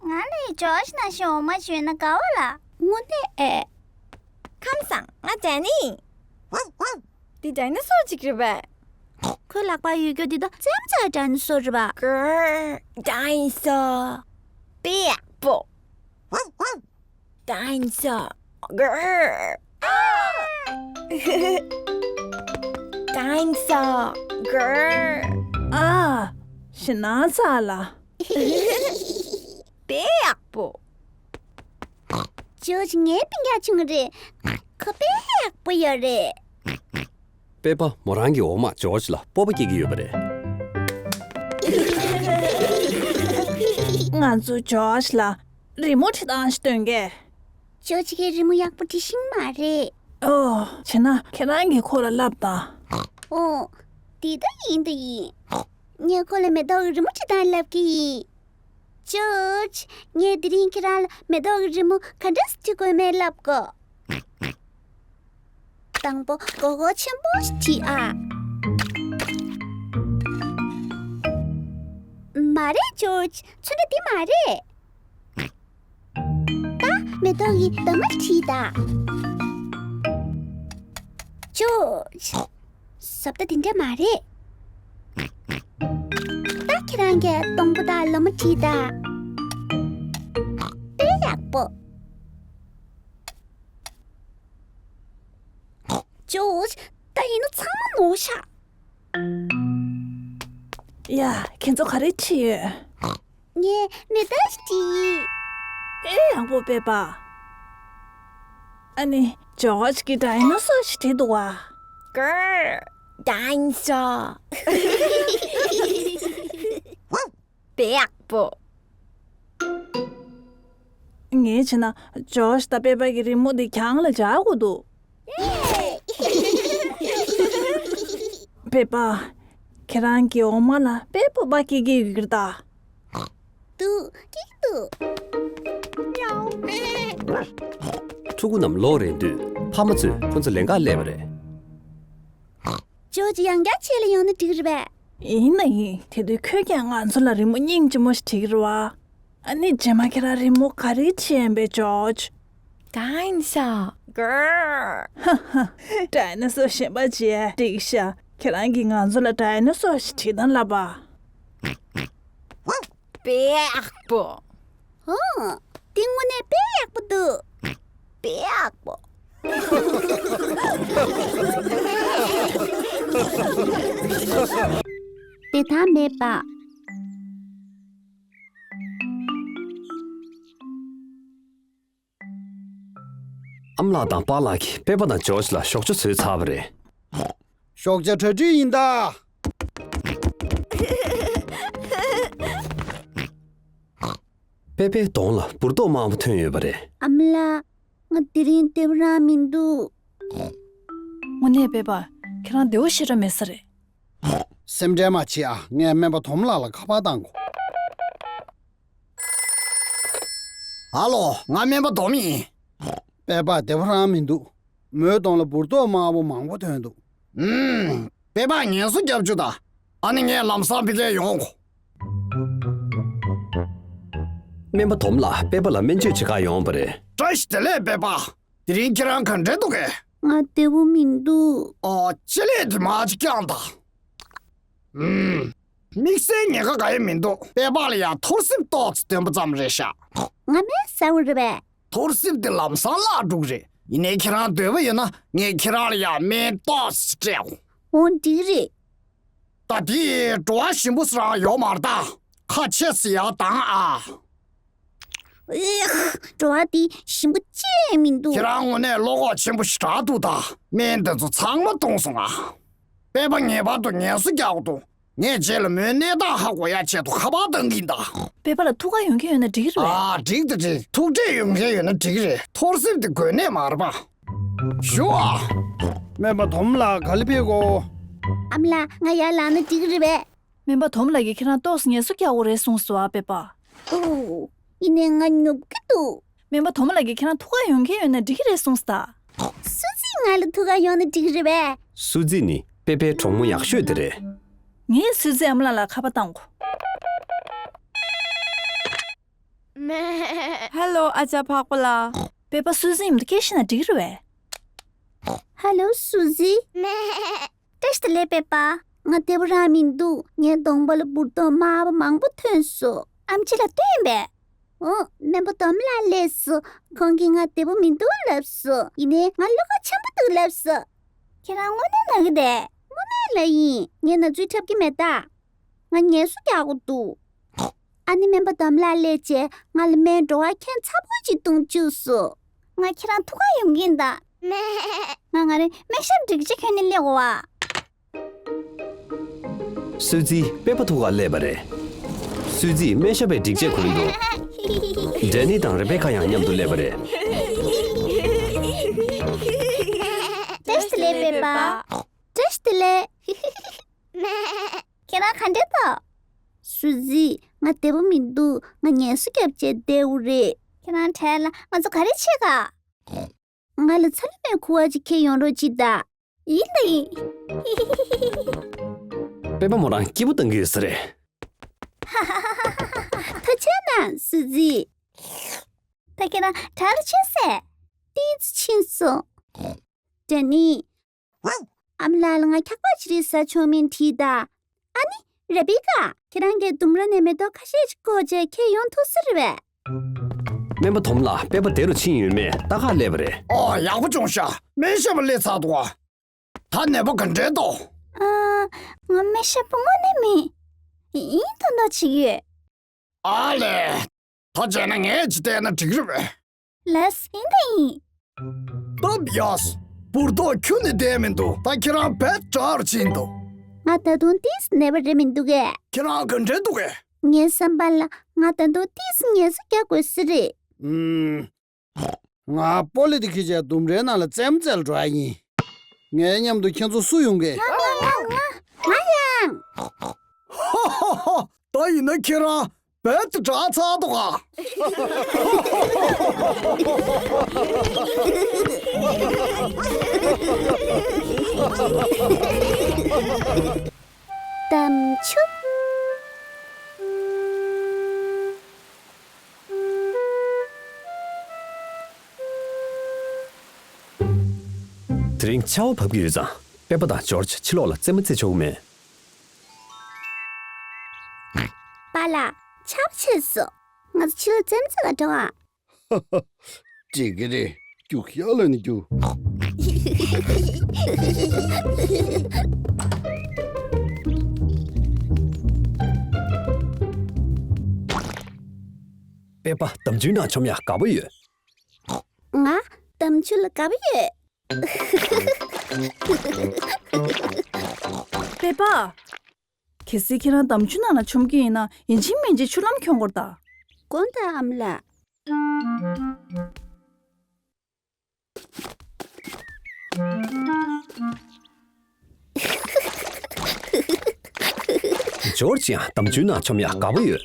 ང་ལ་ཇོརྗ་ནང་བཞིན་འོ་མ་བྱོས་ན་དགའ་བ་ལ། དངོས་གནས་ཨེ། ཁམས་བཟང་། ང་ཌེ་ནི་ཡིན། འདི་ཌའི་ནོ་སོར་ཅིག་རེད་པས། ཁོའི་ལག་པར་ཡོད་རྒྱུ་འདི་ད་རྩེད་མོ་རྩེ་ཌའི་ནོ་སོར་རེད་པ། གར། ཌའི་ནོ་སོར། དཔེ་ཡག་པོ། ཌའི་ནོ་སོར། གར། ཌའི་ནོ་སོར། གར། ཨ། ཞེད་སྣང་ཚ་ལ། དཔེ་ཡག་པོ། ཇོརྗ་ངའི་སྤུན་ཀྱག་བྱུང་རེད། ཁོ་དཔེ་ཡག་པོ་ཡོད་རེད། པེ་པ་མོ་རང་གི་འོག་མ་ཇོརྗ་ལ་སྤོབས་པ་སྐྱེ་གི་ཡོད་པ་རེད། ང་ཚོ་ཇོརྗ་ལ་རི་མོ་བྲིས་སྟངས་ཤིག་སྟོན་གས། ཇོརྗ་གིས་རི་མོ་ཡག་པོ་བྲིས་ཤེས་མ་རེད། ཨོ། བྱས་ན་ཁྱེད་རང་གིས་ཁོ་ལ་བསླབ་དང་། ཨོ། དེ་ད་ཡིན་ད་ཡིན། ངས་ཁོ་ལ་མེ་ཏོག་གི་རི་མོ་བྲིས་སྟངས་བསླབ་ཀྱི་ཡིན། ཇོརྗ། ངས་དེ་རིང་ཁྱེད་རང་ལ་མེ་ཏོག་གི་རི་མོ་ག་འདྲ་སེ་བྲིས་དགོས་མེད་བསླབ་གོ། དང་པོ་མགོ་སྐོར་ཆེན་པོ་ཞིག་བྲིས་ཨ། མ་རེད་ཇོརྗ། ཚོན་ཁྲ་འདི་མ་རེད། ད་མེ་ཏོག་གི་འདབ་མ་བྲིས་ད། ཇོརྗ། ཟབ་ད་དེ་འདྲ་མ་རེད། ད་ཁྱེད་རང་གིས་སྡོང་པོ་དང་ལོ་མ་བྲིས་ད། དཔེ་ཡག་པོ། ཇོརྗ། ད་ཡིན་ན་ཚང་མ་ནོར་ཤག་ཡ། ཁྱེད་ཚོ་ག་རེ་བྲིས་ཡོད། ངས་མེ་ཏོག་ཞིག་བྲིས། ཨེ་ཡག་པོ་པེ་པ། ཨ་ནི་ཇོརྗ་གིས་ཌའི་ནོ་སོར་ཞིག་བྲིས་འདུག་བ། གར། ཌའི་ནོ་སོར། དཔེ་ཡག་པོ། ངས་བྱས་ན་ཇོརྗ་དང་པེ་པ་གི་རི་མོ་འདི་གྱང་ལ་སྦྱར་དགོས་འདུག་པེ་པ། ཁྱེད་རང་གི་འོ་མ་ལ་དཔེ་སྤོབས་པ་སྐྱེ་གི་ཡོད་ཀྱི་རེད་ད། འདུག་སྐྱེ་གི་འདུག་ཕྲུ་གུ་རྣམས་ལོག་རན་དུས་ཕ་མ་ཚོས་ཁོ་ཚོ་ལེན་གར་སླེབས་པ་རེད། ཇོརྗ་ཡང་བསྐྱར་ཆེད་ལ་ཡོང་ན་འགྲིག་རེད་པས། ཡིན་ན་ཡིན། དེ་དུས་ཁྱོད་ཀྱང་ང་ཚོ་ལ་རི་མོ་སྙིང་རྗེ་མོ་ཞིག་བྲིས་ཀྱི་རེད་བ། ཨ་ནི་རྗེས་མ་ཁྱེད་རང་རི་མོ་ག་རེ་བྲིས་ཡིན་པས་ཇོརྗ། ཌའི་ནོ་སོར། གར། ཧ་ཧ། ཌའི་ནོ་སོར་གཞན་པ་བྲིས་འགྲིག་ཤག་ཁྱེད་རང་གིས་ང་ཚོ་ལ་ཌའི་ནོ་སོར་ཞིག་བྲིས་དང་ལབ་པ། དཔེ་ཡག་པོ། ཨོ། འདི་དངོས་གནས་དཔེ་ཡག་པོ་འདུག་དཔེ་ཡག་པོ། དེ་ད་མེད་པ། ཨ་མ་ལགས་དང་པཱ་ལགས་ཀྱིས་པེ་པ་དང་ཇོརྗ་ལ་ཞོགས་ཇ་བཟོས་ཚར་བ་རེད། ཞོགས་ཇ་གྲ་སྒྲིག་ཡིན་ད། པེ་པའི་གདོང་ལ་འབུར་ཏོག་དམར་པོ་ཐོན་ཡོད་པ་རེད། ཨ་མ་ལགས། ང་དེ་རིང་བདེ་པོ་རང་མི་འདུག་དངོས་གནས་པེ་པ། ཁྱེད་རང་བདེ་པོ་ཞེ་དྲག་མེད་ས་རེད། སེམས་ཁྲལ་མ་བྱེད་ཨ། ངས་སྨན་པ་དོམ་ལགས་ལ་ཁ་པར་བཏང་གོ། ཧ་ལོ། ང་སྨན་པ་དོམ་ཡིན། པེ་པ་བདེ་པོ་རང་མི་འདུག་མོའི་གདོང་ལ་འབུར་ཏོག་དམར་པོ་མང་པོ་ཐོན་འདུག་ཨུམ། པེ་པ་ངལ་གསོ་རྒྱབ་བཅུག་ད། ཨ་ནི་ངས་ལམ་སང་ཕ་གིར་ཡོང་གོ། སྨན་པ་དོམ་ལགས་པེ་པ་ལ་སྨན་བཅོས་བྱེད་གར་ཡོང་བ་རེད། བཀྲ་ཤིས་བདེ་ལེགས་པེ་པ། དེ་རིང་ཁྱེད་རང་ག་འདྲ་འདུག་གས། ང་བདེ་པོ་མི་འདུག་ཨོ། ཅི་ལས་དེ་མ་ཅིག་ཀྱང་ད། ཨུམ། དམིགས་བསལ་ཉེན་ཁ་གང་ཡང་མི་འདུག་པེ་པ་ལ་ཡང་ཐོར་སེམས་ཏོག་ཙམ་སྟོན་པ་ཙམ་རེད་ཤག་ང་མེད་ཟེར་བ་རེད་པས། ཐོར་སེམས་དེ་ལམ་སང་བརླག་འགྲོ་གི་རེད། ཡིན་ནའི་ཁྱེད་རང་འདོད་པ་ཡོད་ན་ངས་ཁྱེད་རང་ལ་ཡང་སྨན་ཏོག་ཙམ་སྤྲད་འོང་། འོ་འགྲིག་རེད། ད་དེ་བྲོ་བ་ཞིམ་པོ་ཟེར་ཡག་ཡོད་མ་རེད་ད། ཁ་ཆེ་ཙམ་ཡར་བཏང་ཨ། ཨེ། བྲོ་བ་དེ་ཞིམ་པོ་ཅི་ཡང་མི་འདུག་ཁྱེད་རང་དངོས་གནས་བློ་ཁོག་ཆེན་པོ་ཞེ་དྲག་འདུག་ད། སྨན་དེ་ཚོ་ཚང་མ་བཏུང་སོང་ཨ། པེ་པ་ངེས་པར་དུ་ངལ་གསོ་རྒྱག་དགོས་འདུག་ངས་རྗེས་ལ་མོའི་གནས་སྟངས་ཧ་གོ་ཡག་ཆེད་དུ་ཁ་པར་བཏང་གི་ཡིན་ད། པེ་པ་ལ་ཐུགས་ཁག་ཡོད་མཁན་ཡོད་ན་འགྲིག་གི་རེད། ཨ། འགྲིག་ད་འགྲིག་ཐུགས་འཕྲད་ཡོད་མཁན་ཡོད་ན་འགྲིག་གི་རེད། ཐོར་སེམས་དེ་དགོས་གནད་མ་རེད་པ། ཞུ་ཨ། སྨན་པ་དོམ་ལགས་ག་ལ་ཕེབས་གོ། ཨ་མ་ལགས། ང་ཡར་ལངས་ན་འགྲིག་གི་རེད་པས། སྨན་པ་དོམ་ལགས་ཀྱིས་ཁྱེད་རང་ཏོག་ཙམ་ངལ་གསོ་རྒྱག་དགོས་རེད་གསུངས་སོང་ཨ། པེ་པ། ཨོ། ཡིན་ནའི་ང་ཉོབ་ཀྱི་འདུག་སྨན་པ་དོམ་ལགས་ཀྱིས་ཁྱེད་རང་ཐུགས་ཁག་ཡོད་མཁན་ཡོད་ན་འགྲིག་གི་རེད་གསུངས་སོང་ད། སུ་ཛི་ང་ལ་ཐུགས་ཁག་ཡོད་ན་འགྲིག་གི་རེད་པས། སུ་ཛི་ནི་པེ་པའི་གྲོགས་མོ་ཡག་ཤོས་དེ་རེད། ངས་སུ་ཛི་ཨ་མ་ལགས་ལ་ཁ་པར་བཏང་གོ། ཧེ་ལོ། ཨ་ཅག་ཕག་པ་ལགས། པེ་པ་སུ་ཛི་མཉམ་དུ་སྐད་ཆ་བཤད་ན་འགྲིག་གི་རེད་པས། ཧེ་ལོ་སུ་ཛི། བཀྲ་ཤིས་བདེ་ལེགས་པེ་པ། ང་བདེ་པོ་རང་མི་འདུག་ངའི་གདོང་པ་ལ་འབུར་ཏོག་དམར་པོ་མང་པོ་ཐོན་སོང་། ཨེམ་ཆི་ལ་སྟོན་པས། འོ། སྨན་པ་དོམ་ལགས་སླེབས་སོང་། ཁོང་གིས་ང་བདེ་པོ་མི་འདུག་ལབ་སོང་། ཡིན་ནའི་ང་བློ་ཁོག་ཆེན་པོ་འདུག་ལབ་སོང་། ཁྱེད་རང་དངོས་གནས་ན་གི་རེད། དངོས་གནས་ལ་ཡིན། ངས་ན་ཚོད་འཁྲབ་ཀྱི་མེད་ད། ང་ངལ་གསོ་རྒྱག་དགོས་འདུག་ཨ་ནི་སྨན་པ་དམ་ལགས་སླེབས་བྱས་ང་ལ་སྨན་བྲོ་བ་ཁྱེར་ཚ་པོ་ཅིག་བཏུང་བཅུག་སོང་། ང་ཁྱེད་རང་ཐུག་ག་ཡོང་གིན་གདའ། ང་ང་རེ་སྨན་ཞབས་སྒྲིག་ཆས་གྱོན་ནས་སླེབས་འོ་བ། སུའི་ཙི་པེ་པ་ཐུག་ག་སླེབས་པ་རེད། སུའི་ཙི་སྨན་ཞབས་པའི་སྒྲིག་ཆས་གོན་འདུག་ཌེ་ནི་དང་རེ་བེ་ཁ་ཡང་མཉམ་དུ་སླེབས་པ་རེད། བཀྲ་ཤིས་བདེ་ལེགས་པེ་པ། བཀྲ་ཤིས་བདེ་ལེགས། ཁྱེད་རང་ག་འདྲ་འདུག་སུའི་ཙི། ང་བདེ་པོ་མི་འདུག་ང་ངལ་གསོ་བརྒྱབ་བྱས་བསྡད་ཡོད་རེད། ཁྱེད་རང་བྲེལ་ལ་ང་ཚོ་ག་རེ་བྱེད་ག་ང་ལ་ཚ་ལུ་མའི་ཁུ་བ་ཅིག་ཁྱེར་ཡོང་རོགས་གྱིས་དང་། ཡིན་དང་ཡིན། པེ་པ་མོ་རང་སྐྱིད་པོ་གཏོང་གི་ཡོད་ས་རེད། ཐུགས་རྗེ་གནང་སུའི་ཙི། ད་ཁྱེད་རང་བྲག་ལ་ཕྱིན་སོང་ངས། ཏོག་ཙམ་ཕྱིན་སོང་། ཌེ་ནི། ཨ་མ་ལགས་ལ་ང་འཁྱག་པ་ཅིག་རེ་ཟ་ཆོག་མིན་དྲིས་དང་། ཨ་ནི། རེ་བི་ཀ། ཁྱེད་རང་གིས་ལྡུམ་ར་ནས་མེ་ཏོག་ཁ་ཤས་ཅིག་བཀོག་བྱས་ཁྱེར་ཡོང་ཐུབ་ས་རེད་པས། སྨན་པ་དོམ་ལགས་པེ་པ་དེ་རུ་ཕྱིན་ཡོད་མེད་ལྟ་ག་སླེབས་པ་རེད། ཨོ་ཡག་པོ་བྱུང་ཤག་སྨན་ཞབས་པ་སླེབས་ཚར་འདུག་ག་ད་ནད་པ་ག་འདྲས་འདུག་ཨ། ང་སྨན་ཞབས་པ་དངོས་གནས་མིན། ཡིན་མདོག་མདོག་བྱེད་ཀྱི་ཡོད། ཨ་ལས། ད་བྱས་ན་ངས་ཅིག་བལྟས་ན་འགྲིག་རེད་པས། ལགས་ཡིན་དང་ཡིན། སྟབས་ཡག་འབུར་ཏོག་ཁྱོན་ནས་བསྡད་མི་འདུག་ད་ཁྱེད་རང་རྦད་དྲག་རུ་ཕྱིན་འདུག་ང་ད་དུང་ཏོག་ཙམ་ནད་པ་རེད་མི་འདུག་གས། ཁྱེད་རང་ག་འདྲས་འདུག་གས། ངའི་བསམ་པ་ལ་ང་ད་དུང་ཏོག་ཙམ་ངལ་གསོ་རྒྱག་དགོས་ས་རེད། ཨུམ། ང་པོ་ལི་དེ་ཁྱེར་བྱས་ལྡུམ་རའི་ནང་ལ་རྩེད་མོ་རྩེ་ལ་འགྲོ་ཡ་ཡིན། ངའི་མཉམ་དུ་ཁྱེད་ཚོ་སུ་ཡོང་གི། ང་ང་ང་ང་ཡང་། ཧ་ཧ་ཧ། ད་ཡིན་ན་ཁྱེད་རང་རྦད་དེ་དྲག་ཚར་འདུག་ག་དམ་ཆུ། དེ་རིང་ཆར་པ་བབས་ཀྱི་ཡོད་ཙང་པེ་པ་དང་ཇོརྗ་ཕྱི་ལོགས་ལ་རྩེད་མོ་རྩེ་ཆོག་གི་མེད། པཱ་ལགས། ཆར་པ་ཆད་སོང་། ང་ཚོ་ཕྱི་ལོགས་རྩེད་མོ་རྩེ་ག་འགྲོ་ཨ། འགྲིག་གི་རེད། རྒྱུག་ཤར་ལ་ནི་རྒྱུག་པེ་པ་འདམ་ཆུའི་ནང་མཆོང་ཡག་དགའ་པོ་ཡོད། ང་འདམ་ཆུ་ལ་དགའ་པོ་ཡོད། པེ་པ། གལ་སྲིད་ཁྱེད་རང་འདམ་ཆུ་ནང་ལ་མཆོང་གི་ཡིན་ན་ཡིན་གཅིག་མིན་གཅིག་ཆུ་ལྷམ་གྱོན་དགོས་རེད་ད། དགོངས་དག་ཨ་མ་ལགས། ཇོརྗ་ཡང་འདམ་ཆུའི་ནང་མཆོང་ཡག་དགའ་པོ་ཡོད།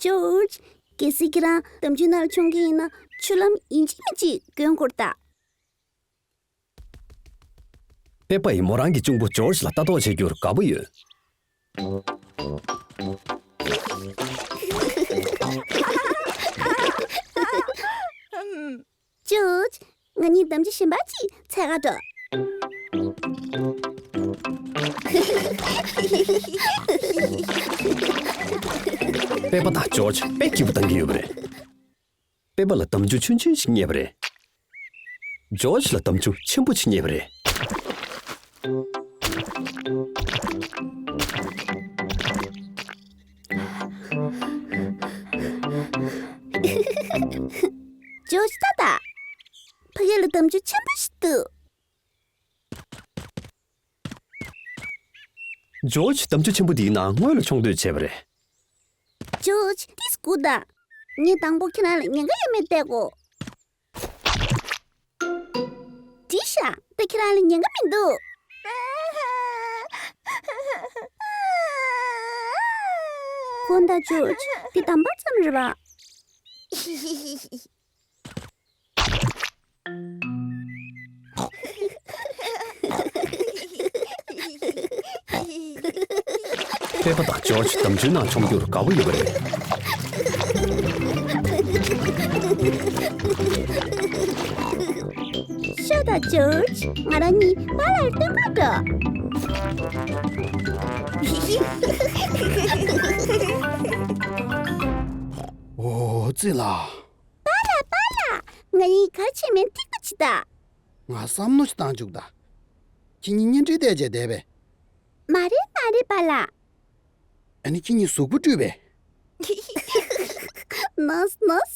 ཇོརྗ། གལ་སྲིད་ཁྱེད་རང་འདམ་ཆུའི་ནང་ལ་མཆོང་གི་ཡིན་ན་ཆུ་ལྷམ་ཡིན་གཅིག་མིན་གཅིག་གྱོན་དགོས་རེད་ད། པེ་པ་ཡིས་མོ་རང་གི་གཅུང་པོ་ཇོརྗ་ལ་ལྟ་རྟོག་བྱེད་རྒྱུར་དགའ་པོ་ཡོད། ཇོརྗ། ང་གཉིས་འདམ་ཆུ་གཞན་པ་ཅིག་འཚོལ་ག་འགྲོ། པེ་པ་དང་ཇོརྗ་དཔེ་སྐྱིད་པོ་གཏོང་གི་ཡོད་པ་རེད། པེ་པ་ལ་འདམ་ཆུ་ཆུང་ཆུང་ཞིག་རྙེད་པ་རེད། ཇོརྗ་ལ་འདམ་ཆུ་ཆེན་པོ་ཞིག་རྙེད་པ་རེད། ཇོརྗ་ལྟ་དང་། ཕ་གི་ལ་འདམ་ཆུ་ཆེན་པོ་ཞིག་འདུག་ཇོརྗ་འདམ་ཆུ་ཆེན་པོ་འདིའི་ནང་སྔོན་ལ་མཆོང་འདོད་བྱས་པ་རེད། ཇོརྗ། ཏོག་ཙམ་སྒུག་དང་། ངས་དང་པོ་ཁྱེད་རང་ལ་ཉེན་ཁ་ཡོད་མེད་བལྟ་དགོས། འགྲིག་ཤག་ད་ཁྱེད་རང་ལ་ཉེན་ཁ་མི་འདུག་དགོངས་དག་ཇོརྗ། འདི་དམ་པ་ཙམ་རེད་པ། པེ་པ་དང་ཇོརྗ་འདམ་ཆུའི་ནང་མཆོང་རྒྱུར་དགའ་པོ་ཡོད་པ་རེད། ཤོག་དང་ཇོརྗ། ང་རང་གཉིས་པཱ་ལགས་ལ་སྟོན་ག་འགྲོ། ཨོ་ཙི་ལ། པཱ་ལགས། པཱ་ལགས། ང་གཉིས་ག་རེ་བྱས་མིན་ཐིག་པ་བྱེད་དང་། ང་བསམ་མནོ་ཞིག་བཏང་བཅུག་ད། ཁྱེད་གཉིས་གཉེན་སྒྲིག་བལྟས་བྱས་བསྡད་པས། མ་རེད་མ་རེད་པཱ་ལགས། ཨ་ནི་ཁྱེད་གཉིས་གཟུགས་པོ་བཀྲུས་པས། ནོས་ནོས།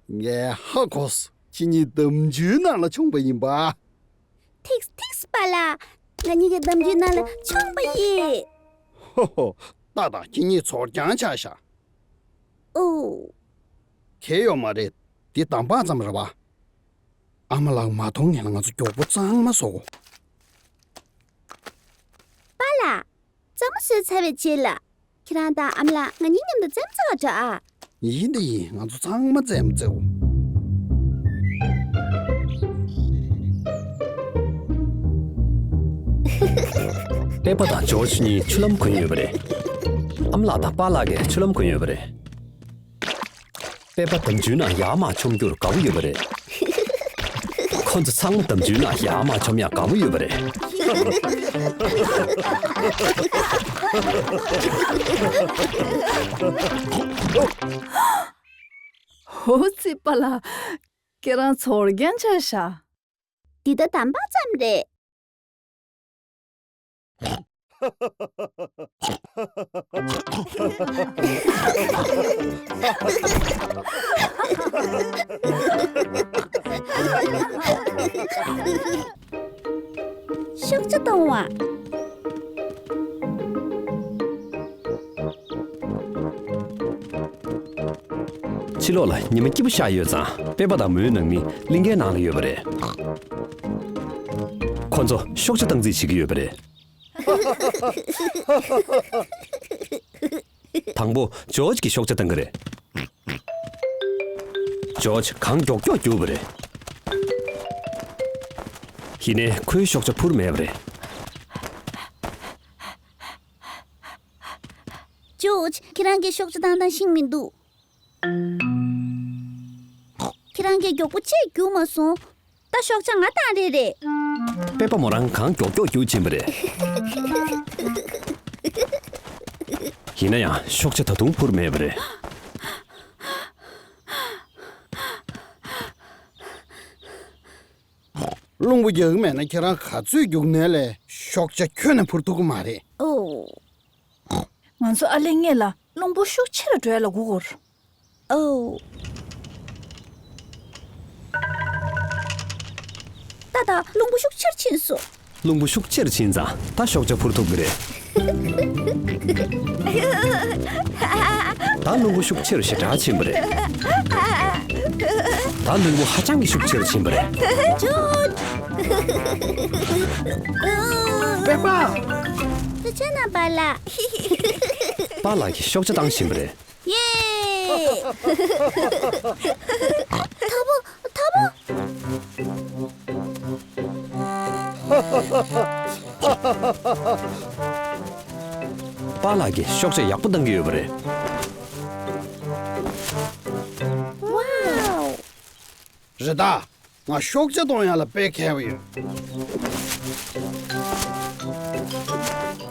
ངས་ཧ་གོ་སོང་། ཁྱེད་གཉིས་འདམ་ཆུའི་ནང་ལ་མཆོངས་པ་ཡིན་པ། ཐིགས་ཐིགས་པཱ་ལགས། ང་གཉིས་ཀྱིས་འདམ་ཆུའི་ནང་ལ་མཆོངས་པ་ཡིན། ཧོ་ཧོ། ཏག་ཏག་ཁྱེད་གཉིས་ཚོར་རྐྱང་ཆགས་ཤག། ཨོ། གལ་ཡོད་མ་རེད། འདི་འདམ་བག་ཙམ་རེད་པ། ཨ་མ་ལགས་མ་མཐོང་སྔོན་ལ་ང་ཚོ་མགྱོགས་པོ་གཙང་མ་བཟོ་དགོས། པཱ་ལགས། གཙང་མ་བཟོས་ཚར་བའི་རྗེས་ལ། ཁྱེད་རང་དང་ཨ་མ་ལགས་ང་གཉིས་མཉམ་དུ་རྩེད་མོ་རྩེ་བར་འགྲོ་ཨ། ཡིན་དང་ཡིན། ང་ཚོ་ཚང་མ་རྩེད་མོ་རྩེའོ། པེ་པ་དང་ཇོརྗ་གཉིས་ཆུ་ལམ་གོན་ཡོད་པ་རེད། ཨ་མ་ལགས་དང་པཱ་ལགས་ཀྱིས་ཆུ་ལམ་གོན་ཡོད་པ་རེད། པེ་པ་འདམ་ཆུའི་ནང་ཡར་མར་མཆོང་རྒྱུར་དགའ་པོ་ཡོད་པ་རེད། ཁོ་ཚོ་ཚང་མ་འདམ་ཆུའི་ནང་ཡར་མར་མཆོང་ཡག་དགའ་པོ་ཡོད་པ་རེད། ཧོ་ཙི་པཱ་ལགས། ཁྱེད་རང་ཚོར་རྐྱང་ཆགས་ཤག། འདི་ད་འདམ་བག་ཙམ་རེད། ཤོག་བྱ་གཏོང་བ། ཕྱི་ལོགས་ལ་ཉི་མ་སྐྱིད་པོ་ཤར་ཡོད་ཙང་པེ་པ་དང་མོའི་ནང་མི་གླིང་གའི་ནང་ལ་ཡོད་པ་རེད། ཁོ་ཚོ་ཤོག་བྱ་བཏང་རྩིས་བྱེད་ཀྱི་ཡོད་པ་རེད། དང་པོ་ཇོརྗ་གིས་ཤོག་བྱ་བཏང་གི་རེད། ཇོརྗ་གངས་མགྱོགས་མགྱོགས་རྒྱུགས་པ་རེད། ཡིན་ནའི་ཁོའི་ཤོག་བྱ་འཕུར་མེད་པ་རེད། ཇོརྗ། ཁྱེད་རང་གིས་ཤོག་བྱ་བཏང་སྟངས་ཤེས་མི་འདུག། ཁྱེད་རང་གིས་མགྱོགས་པོ་ཅིག་རྒྱུགས་མ་སོང་། ད་ཤོག་བྱ་ང་བཏང་རེད་རེད། པེ་པ་མོ་རང་གངས་མགྱོགས་མགྱོགས་རྒྱུག་བྱིན་པ་རེད། ཡིན་ན་ཡང་ཤོག་བྱ་ད་དུང་འཕུར་མེད་པ་རེད། རླུང་བུ་རྒྱག་གི་མེད་ན་ཁྱེད་རང་ག་ཚོད་རྒྱུག་ནའི་ལས་ཤོག་བྱ་ཁྱོན་ནས་འཕུར་ཐུབ་ཀྱི་མ་རེད། ཨོ། ང་ཚོ་ཨ་ལེ་སྔོན་ལ་རླུང་བུ་ཤུགས་ཆེ་རུ་འགྲོ་ཡ་ལ་སྒུག་དགོས། ཨོ། ཏག་ཏག་རླུང་བུ་ཤུགས་ཆེར་ཕྱིན་སོང་། རླུང་བུ་ཤུགས་ཆེར་ཕྱིན་ཙང་ད་ཤོག་བྱ་འཕུར་ཐུབ་ཀྱི་རེད། ད་རླུང་བུ་ཤུགས་ཆེར་ཞེ་དྲག་ཕྱིན་པ་རེད། ད་རླུང་བུ་ཧ་ཅང་གི་ཤུགས་ཆེར་ཕྱིན་པ་རེད། ཇོརྗ། པེ་པ། ཐུགས་རྗེ་གནང་པཱ་ལགས། པཱ་ལགས་ཀྱིས་ཤོག་བྱ་བཏང་བཞིན་པ་རེད། ཡེ། ཐོབ་བོ། ཐོབ་བོ། པཱ་ལགས་ཀྱིས་ཤོག་བྱ་ཡག་པོ་བཏང་གི་ཡོད་པ་རེད། ཝའོ། རེད་ད། ང་ཤོག་བྱ་གཏོང་ཡག་ལ་དཔེ་མཁས་པོ་ཡོད།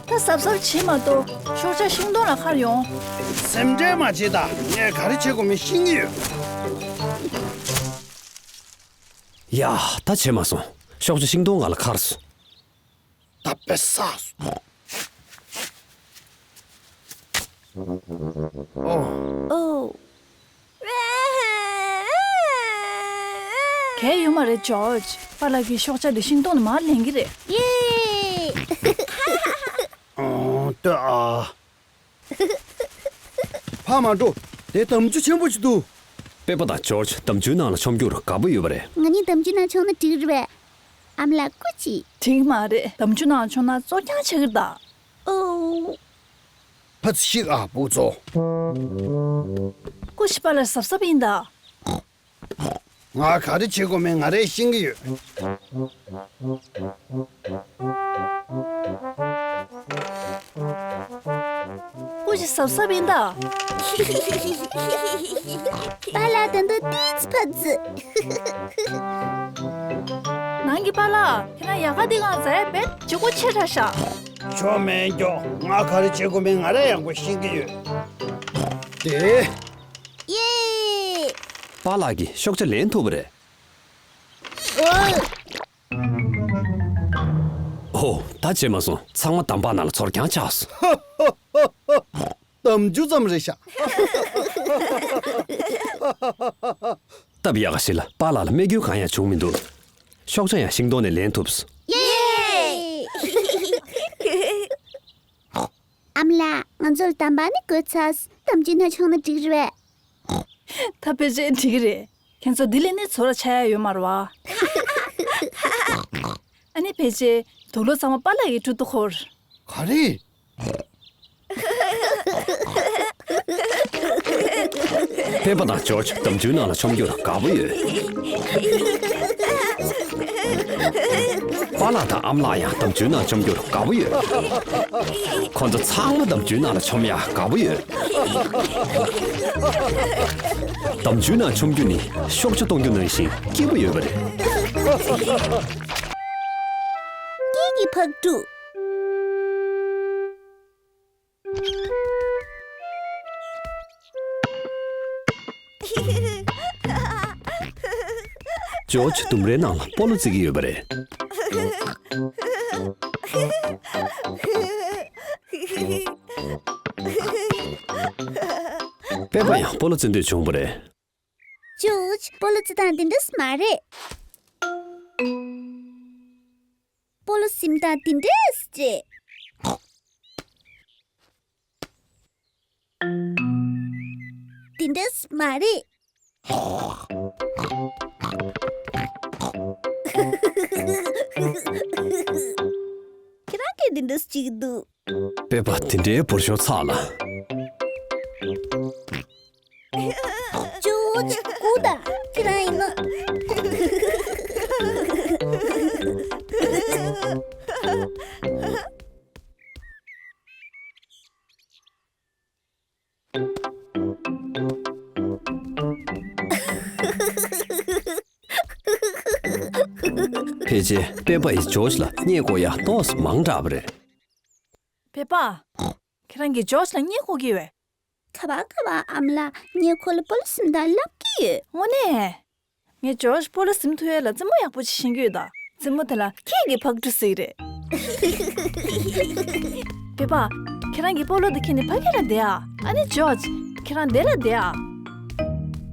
ད་གཟབ་གཟབ་བྱེད་མ་གཏོགས་ཤོག་བྱ་ཤིང་སྡོང་ལ་འཁར་ཡོང་། སེམས་ཁྲལ་མ་བྱེད་ད། ངས་ག་རེ་བྱེད་དགོས་མིན་ཤེས་ཀྱི་ཡོད། ཡ། ད་བྱེད་མ་སོང་། ཤོག་བྱ་ཤིང་སྡོང་ང་ལ་འཁར་སོང་། ད་དཔེ་བསགས་སོང་། ཨོ། ཨོ། གལ་ཡོད་མ་རེད་ཇོརྗ། པཱ་ལགས་ཀྱིས་ཤོག་བྱ་འདི་ཤིང་སྡོང་ནས་མར་ལེན་གྱི་རེད། ཡེ། ཨོ་ལྟོས་ཨ། ཕར་མ་འགྲོ། དེ་འདམ་ཆུ་ཆེན་པོ་ཞིག་འདུག། པེ་པ་དང་ཇོརྗ་འདམ་ཆུའི་ནང་ལ་མཆོང་རྒྱུར་དགའ་པོ་ཡོད་པ་རེད། ང་གཉིས་འདམ་ཆུའི་ནང་མཆོང་ན་འགྲིག་རེད་པས། ཨ་མ་ལགས་སྐུ་མཁྱེན། འགྲིག་མ་རེད། འདམ་ཆུ་ནང་མཆོང་ན་བཙོ་རྐྱང་ཆགས་ཀྱི་རེད་ད། ཨོ། ཕར་ཚུར་ཤིག་ཨ་བུ་ཚོ། སྐུ་མཁྱེན་པཱ་ལགས་གཟབ་གཟབ་ཡིན་ད། ང་ག་རེ་བྱེད་དགོས་མིན་ང་རས་ཤེས་ཀྱི་ཡོད། སྐུ་མཁྱེན་གཟབ་གཟབ་ཡིན་ད། པཱ་ལགས་ད་དུང་ཏོག་ཙམ་ཕར་ཚུར། ནང་གི་པཱ་ལགས། ཁྱེད་རང་ཡལ་ག་འདི་སྒང་འཛེགས་ཡག་དཔེ་ལྗིད་ཁོག་ཆེ་དྲགས་ཤག། ཆོ་མེད་ཀྱོ། ང་ག་རེ་བྱེད་དགོས་མིན་ང་རས་ཡག་པོ་ཤེས་ཀྱི་ཡོད། དེ། ཡེ། པཱ་ལགས་ཀྱིས་ཤོག་བྱ་ལེན་ཐུབ་པ་རེད། ཨོ། ཧོ། ད་བརྗེད་མ་སོང་། ཚང་མ་འདམ་བག་ནང་ལ་ཚུར་རྒྱང་ཆགས་སོང་། འདམ་ཆུ་ཙམ་རེད་ཤག་སྟབས་ཡག་ག་ཞིག་ལ་པཱ་ལགས་ལ་རྨས་སྐྱོན་གང་ཡང་བྱུང་མི་འདུག་ཤོག་བྱ་ཡང་ཤིང་སྡོང་ནས་ལེན་ཐུབ་སོང་། ཡེ། ཨ་མ་ལགས། ང་ཚོར་འདམ་བག་ནི་དགོས་ཚར། འདམ་ཆུ་ནང་མཆོངས་ན་འགྲིག་རེད་པས། ད་ཕལ་ཆེར་འགྲིག་གི་རེད། ཁྱེད་ཚོ་འདི་ལས་ནི་ཚོར་བ་ཆགས་ཡ་ཡོད་མ་རེད་པ། ཨ་ནི་ཕལ་ཆེར་དུག་ལོག་ཚང་མ་པཱ་ལགས་ཀྱི་ཁྲོད་དུ་འཁོར། ག་རེ། པེ་པ་དང་ཇོརྗ་འདམ་ཆུའི་ནང་ལ་མཆོང་རྒྱུར་དགའ་པོ་ཡོད། པཱ་ལགས་དང་ཨ་མ་ལགས་ཡང་འདམ་ཆུའི་ནང་མཆོང་རྒྱུར་དགའ་པོ་ཡོད། ཁོ་ཚོ་ཚང་མ་འདམ་ཆུའི་ནང་ལ་མཆོང་ཡ་དགའ་པོ་ཡོད། འདམ་ཆུའི་ནང་མཆོང་རྒྱུ་ནི་ཤོག་བྱ་གཏོང་རྒྱུ་ནང་བཞིན་སྐྱིད་པོ་ཡོད་པ་རེད། སྐྱིད་ཀྱི་ཕག་གྲུ། ཇོརྗ་ལྡུམ་རའི་ནང་ལ་སྤོ་ལོ་རྩེ་གི་ཡོད་པ་རེད། པེ་པ་ཡང་སྤོ་ལོ་རྩེ་འདོད་བྱུང་བ་རེད། ཇོརྗ། སྤོ་ལོ་རྩེ་སྟངས་འདི་འདྲ་མ་རེད། སྤོ་ལོ་ཟིན་སྟངས་འདི་འདྲ་རེད། འདི་འདྲ་མ་རེད། ཁྱེད་རང་གིས་འདི་འདྲ་ཅིག་འདུག་པེ་པ་དེ་འདྲའི་འབོར་ཤོར་ཚར་ལ། ཇོརྗ། སྒུག་དང་། ཁྱེད་རང་ཡིན་ན། ཕལ་ཆེར་པེ་པ་ཡིས་ཇོརྗ་ལ་བརྙས་དགོས་ཡ་ཏོག་ཙམ་མང་དྲགས་པ་རེད། པེ་པ། ཁྱེད་རང་གིས་ཇོརྗ་ལ་བརྙས་དགོས་ཀྱི་ཡོད། ག་པར་ག་པར་ཨ་མ་ལགས། ངས་ཁོ་ལ་སྤོ་ལོ་ཟིན་སྟངས་བསླབ་ཀྱི་ཡོད། དངོས་གནས། ངས་ཇོརྗ་སྤོ་ལོ་ཟིན་ཐུབ་ཡ་ལ་རྩེད་མོ་ཡག་པོ་ཅིག་ཤེས་ཀྱི་ཡོད་ད། རྩེད་མོ་དེ་ལ་ཁྱེད་ཀྱི་ཕག་གྲུ་ཟེར་གྱི་རེད། པེ་པ། ཁྱེད་རང་གིས་སྤོ་ལོ་དེ་ཁྱེར་ནས་ཕ་གི་ལ་བསྡད་ཨ། ཨ་ནི་ཇོརྗ། ཁྱེད་རང་འདི་ལ་བསྡད་ཨ།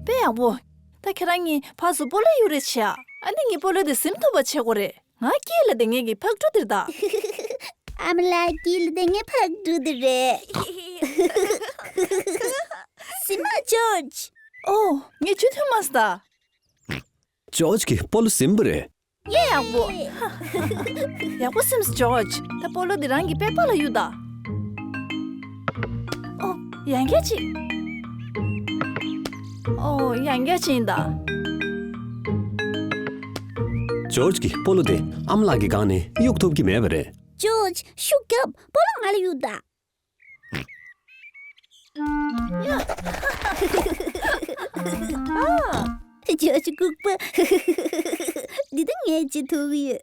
དཔེ་ཡག་པོ། ད་ཁྱེད་རང་གཉིས་ཕར་ཚུར་སྤོ་ལོ་གཡུག་རེས་བྱེད་ཨ། ཨ་ནི་ངའི་སྤོ་ལོ་དེ་ཟིན་ཐུབ་པ་བྱེད་དགོས་རེད། ང་དཀྱིལ་ལ་བསྡད་མཁན་གྱི་ཕག་གྲུ་དེ་རེད་ད། ཨ་མ་ལགས། དཀྱིལ་ལ་བསྡད་མཁན་ཕག་གྲུ་དེ་རེད། ཟིན་མ་ཇོརྗ། ཨོ། ངས་ཇུས་ཐོན་མ་སོང་ད། ཇོརྗ་གིས་སྤོ་ལོ་ཟིན་པ་རེད། ཡེ། ཡག་པོ། ཡག་པོ་ཟིན་སོང་ཇོརྗ། ད་སྤོ་ལོ་འདི་རང་གི་པེ་པ་ལ་གཡུག་ད། ཨོ། ཡང་བསྐྱར་ཅིག་ཨོ། ཡང་བསྐྱར་ཅིག་ཡིན་ད། ཇོརྗ་གིས་སྤོ་ལོ་དེ་ཨ་མ་ལགས་ཀྱི་སྒང་ནས་གཡུག་ཐུབ་ཀྱི་མེད་པ་རེད། ཇོརྗ། ཤུགས་རྒྱོབ། སྤོ་ལོ་ང་ལ་གཡུག་ད། ཇོརྗ་ལྐུགས་པ། འདི་ད་ངས་བྱེད་ཐུབ་ཡོད།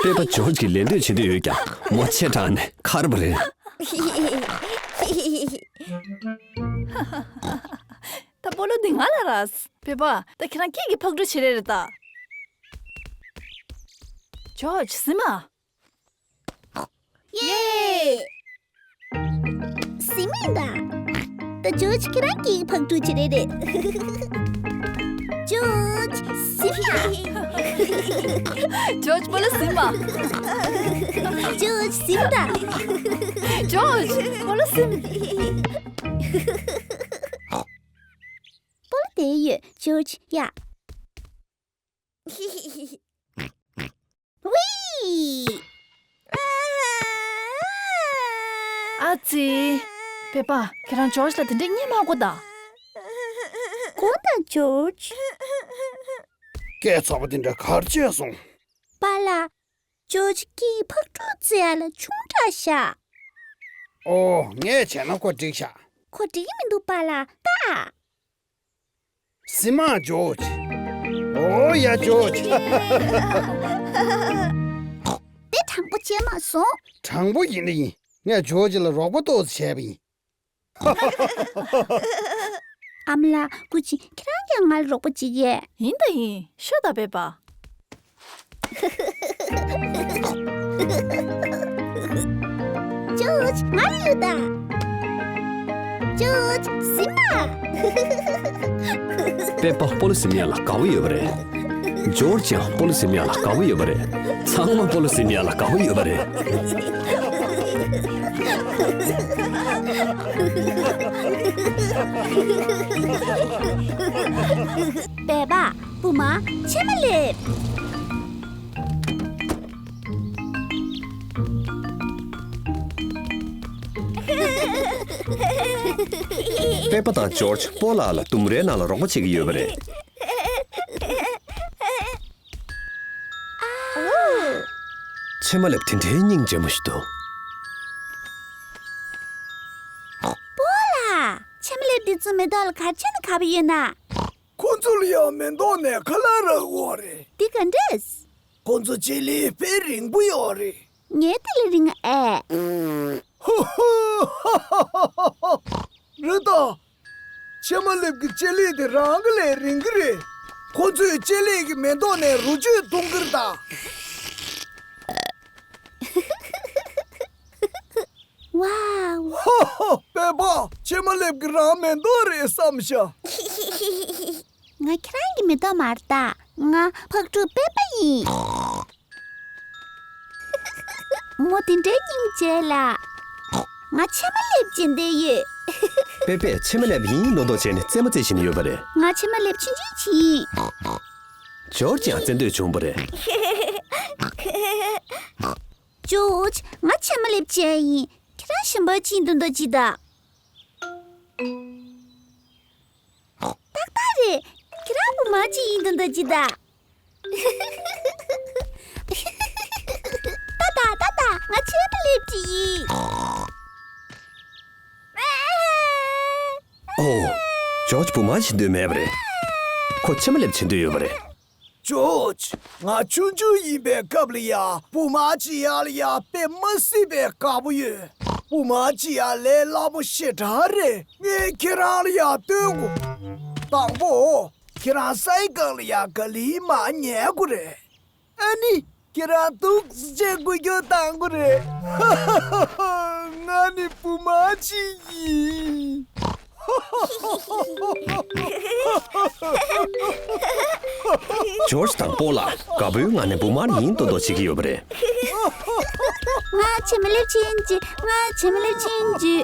པེ་པ་ཇོརྗ་གིས་ལད་ཟློས་བྱེད་འདོད་ཡོད་ཀྱང་མོ་ཆེ་དྲགས་ནས་ཁར་བ་རེད། ད་སྤོ་ལོ་འདི་ང་ལ་རག་པེ་པ། ད་ཁྱེད་རང་ཁྱེད་ཀྱི་ཕག་གྲུ་བྱེད་རེས་རེད་ད། ཇོརྗ། ཟིན་མ། ཡེ། ཟིན་མིན་ད། ད་ཇོརྗ་ཁྱེད་རང་གི་ཕག་གྲུ་བྱེད་རེས་རེད། ཇོརྗ། ཟིན་ད། ཇོརྗ། སྤོ་ལོ་ཟིན་མ། ཇོརྗ། ཟིན་ད། ཇོརྗ། སྤོ་ལོ་ཟིན། སྤོ་ལོ་དེ་ཡོད་ཇོརྗ། ཡ། ཝི། ཨ་ཙི། པེ་པ། ཁྱེད་རང་ཇོརྗ་ལ་དེ་འདྲས་བརྙས་མ་དགོས་ད། དགོས་ད་ཇོརྗ། སྐད་ཚ་པོ་དེ་འདྲ་ག་རེ་བྱས་སོང་། པཱ་ལགས། ཇོརྗ་གིས་ཕག་གྲུ་རྩེ་ཡ་ལ་ཆུང་དྲགས་ཤག་ཨོ། ངས་བྱས་ན་ཁོ་འགྲིག་ཤག་ཁོ་འགྲིག་གི་མི་འདུག་པཱ་ལགས། ད། ཟིན་མ་ཇོརྗ། ཨོ་ཡ་ཇོརྗ། དེ་དྲང་པོ་བྱས་མ་སོང་། དྲང་པོ་ཡིན་ན་ཡིན། ངས་ཇོརྗ་ལ་རོགས་པ་ཏོག་ཙམ་བྱས་པ་ཡིན། ཨ་མ་ལགས། སྐུ་མཁྱེན། ཁྱེད་རང་ཀྱང་ང་ལ་རོགས་པ་བྱེད་ཀྱི། ཡིན་ད་ཡིན། ཤོད་ད་པེ་པ། ཇོརྗ། ང་ལ་ཡོད་ད། ཇོརྗ། གཟིམ་མ། པེ་པ་སྤོ་ལོ་གཟིམ་ཡག་ལ་དགའ་པོ་ཡོད་པ་རེད། ཇོརྗ་ཡང་སྤོ་ལོ་གཟིམ་ཡག་ལ་དགའ་པོ་ཡོད་པ་རེད། ཚང་མ་སྤོ་ལོ་གཟིམ་ཡག་ལ་དགའ་པོ་ཡོད་པ་རེད། པེ་པ། བུ་མ། ཕྱེ་མ་ལེབ། པེ་པ་དང་ཇོརྗ་སྤོ་ལགས་ལ་ལྡུམ་རའི་ནང་ལ་རོགས་པ་བྱེད་ཀྱི་ཡོད་པ་རེད། ཕྱེ་མ་ལེབ་དེ་འདྲའི་སྙིང་རྗེ་མོ་ཞིག་འདུག་སྤོ་ལགས། ཕྱེ་མ་ལེབ་འདི་ཚོ་མེ་ཏོག་ལ་ག་རེ་བྱས་ནས་གབ་ཡོད་ན། ཁོ་ཚོ་ལ་ཡང་མེ་ཏོག་ནས་ཁ་ལག་རག་གི་ཡོད་རེད། འདི་ག་འདྲས། ཁོ་ཚོ་ལྕེ་ལེབ་དཔེ་རིང་པོ་ཡོད་རེད། ངའི་དེ་ལས་རིང་ཨེ། ཧུ་ཧུ། རེད་ད། ཕྱེ་མ་ལེབ་ཀྱི་ལྕེ་ལེབ་དེ་རང་གི་ལས་རིང་གི་རེད། ཁོ་ཚོས་ལྕེ་ལེབ་ཀྱི་མེ་ཏོག་ནས་རོ་བཅུད་འཐུང་གི་རེད་ད། ཝའོ། ཧོ་ཧོ། པེ་པ། ཕྱེ་མ་ལེབ་ཀྱི་རང་མེ་ཏོག་རེད་བསམ་ཤག་ང་ཁྱེད་རང་གི་མེ་ཏོག་མ་རེད་ད། ང་ཕག་ཕྲུག་པེ་པ་ཡིན། མོ་དེ་འདྲའི་སྙིང་རྗེ་ལ། ང་ཕྱེ་མ་ལེབ་བྱེད་འདོད་ཡོད། པེ་པས་ཕྱེ་མ་ལེབ་ཡིན་མདོག་མདོག་བྱས་ནས་རྩེད་མོ་རྩེ་བཞིན་ཡོད་པ་རེད། ང་ཕྱེ་མ་ལེབ་ཆུང་ཆུང་བྱེད་ཡིན། ཇོརྗ་ཡང་རྩེད་འདོད་བྱུང་བ་རེད། ཇོརྗ། ང་ཕྱེ་མ་ལེབ་བྱེད་ཡིན། ཁྱེད་རང་ཞིམ་པ་ཅིག་འདོན་འདོད་ཅིག་ད། ཏག་ཏག་རེད། ཁྱེད་རང་བུ་མ་ཅིག་ཡིན་འདོན་འདོད་ཅིག་ད། ཏག་ཏག་ཏག་ཏག་ང་ཕྱེ་མ་ལེབ་ཅིག་ཡིན། ཨོ། ཇོརྗ་བུ་མ་བྱེད་འདོད་མེད་པ་རེད། ཁོ་ཕྱེ་མ་ལེབ་བྱེད་འདོད་ཡོད་པ་རེད། ཇོརྗ། ང་ཆུང་ཆུང་ཡིན་པའི་སྐབས་ལ་ཡ་བུ་མ་བྱེད་ཡག་ལ་ཡ་དཔེ་མི་སྲིད་པའི་དགའ་པོ་ཡོད། བུ་མ་བྱེད་ཡག་ལས་སླ་པོ་ཞེ་དྲག་རེད། ངས་ཁྱེད་རང་ལ་ཡ་སྟོན་དགོས། དང་པོ། ཁྱེད་རང་སའི་གང་ལ་ཡ་ག་ལེར་མར་ཉལ་དགོས་རེད། ཨ་ནི། ཁྱེད་རང་འདུག་སེ་འགུལ་སྐྱོད་གཏང་དགོས་རེད། ང་ནི་བུ་མ་ཅིག་ཡིན། ཇོརྗ་དང་སྤོ་ལགས་དགའ་པོའི་ངང་ནས་བུ་མ་ཡིན་མདོག་མདོག་བྱེད་ཀྱི་ཡོད་པ་རེད། ང་ཕྱེ་མ་ལེབ་བྱེད་ཡིན། ང་ཕྱེ་མ་ལེབ་བྱེད་ཡིན།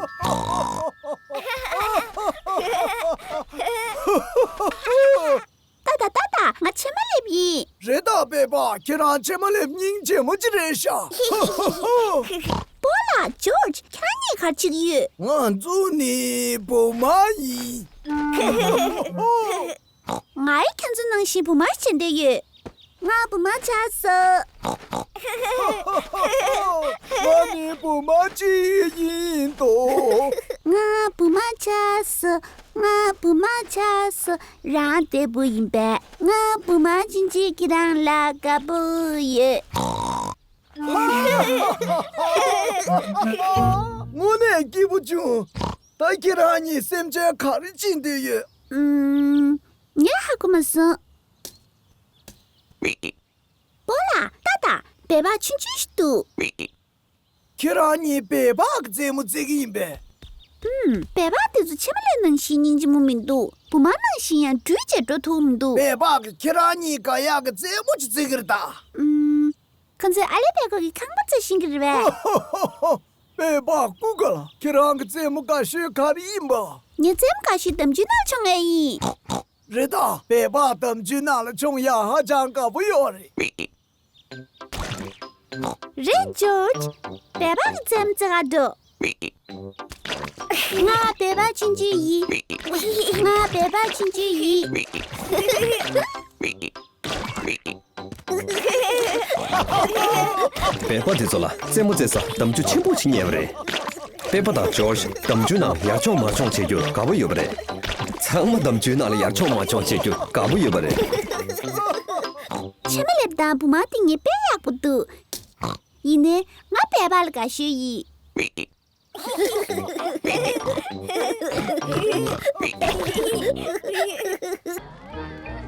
ཏག་ཏག་ཏག་ཏག་ང་ཕྱེ་མ་ལེབ་ཡིན། རེད་ད་པེ་པ། ཁྱེད་རང་ཕྱེ་མ་ལེབ་སྙིང་རྗེ་མོ་ཅིག་རེད་ཤག་སྤོ་ལགས་ཇོརྗ་ཁྱེད་རང་གཉིས་ག་རེ་བྱེད་ཀྱི་ཡོད། ང་ཚོ་ནི་བུ་མ་ཡིན། ངས་ཁྱེད་ཚོ་ནང་བཞིན་བུ་མ་བྱེད་འདོད་ཡོད། ང་བུ་མ་ཆགས་སོང་། ང་ནི་བུ་མ་ཅིག་ཡིན་དོ། ང་བུ་མ་ཆགས་སོང་། ང་བུ་མ་ཆགས་སོང་། རང་བདེ་པོ་ཡིན་པས། ང་བུ་མ་ཆུང་ཆུང་གིས་རང་ལ་དགའ་པོ་ཡོད། དངོས་གནས་སྐྱིད་པོ་བྱུང་། ད་ཁྱེད་རང་གཉིས་སེམས་ཅན་ག་རེ་བྱེད་འདོད་ཡོད། ཨུམ། ངས་ཧ་གོ་མ་སོང་། སྤོ་ལགས། ཏག་ཏག་བོད་པ་ཆུང་ཆུང་ཞིག་འདུག་ཁྱེད་རང་གཉིས་བོད་པ་གི་རྩེད་མོ་རྩེ་གི་ཡིན་པས། ཨུམ། བོད་པ་དེ་ཚོ་ཕྱེ་མ་ལེབ་ནང་བཞིན་སྙིང་རྗེ་མོ་མི་འདུག་བུ་མ་ནང་བཞིན་ཡང་འགྲུལ་བྱས་འགྲོ་ཐུབ་མི་འདུག་བོད་པ་གི་ཁྱེད་རང་གཉིས་དགའ་ཡག་གི་རྩེད་མོ་ཅིག་རྩེ་གི་རེད་ད། ཨུམ། ཁོ་ཚོས་ཨ་ལེ་བོད་ཁོག་གི་ཁང་པ་རྩེ་བཞིན་གི་རེད་པས། བོད་པ་སྐུ་དགའ་ལགས། ཁྱེད་རང་གི་རྩེད་མོ་དགའ་ཤོས་ག་རེ་ཡིན་པ། ངའི་རྩེད་མོ་དགའ་ཤོས་འདམ་རྒྱུད་ནང་མཆོང་ཡག་ཡིན། རེད་ད། བོད་པ་འདམ་རྒྱུད་ནང་ལ་མཆོང་ཡག་ཧ་ཅང་དགའ་པོ་ཡོད་རེད། རེད་ཇོརྗ། བོད་པ་གི་རྩེད་མོ་རྩེ་ག་འགྲོ། ང་བོད་པ་ཆུང་ཆུང་ཡིན། ང་བོད་པ་ཆུང་ཆུང་ཡིན། བོད་པ་དེ་ཚོ་ལ་རྩེད་མོ་རྩེ་ས་འདམ་རྒྱུད་ཆེན་པོ་ཞིག་རྙེད་པ་རེད། པེ་པ་དང་ཇོརྗ་འདམ་རྒྱུད་ནང་ཡར་མཆོང་མར་མཆོང་བྱེད་རྒྱུར་དགའ་པོ་ཡོད་པ་རེད། ཚང་མ་འདམ་རྒྱུད་ནང་ལ་ཡར་མཆོང་མར་མཆོང་བྱེད་རྒྱུར་དགའ་པོ་ཡོད་པ་རེད། ཕྱེ་མ་ལེབ་དང་བུ་མ་དེ་གཉིས་དཔེ་ཡག་པོ་འདུག་ཡིན་ནའི་ང་བོད་པ་ལ་དགའ་ཤོས་ཡིན།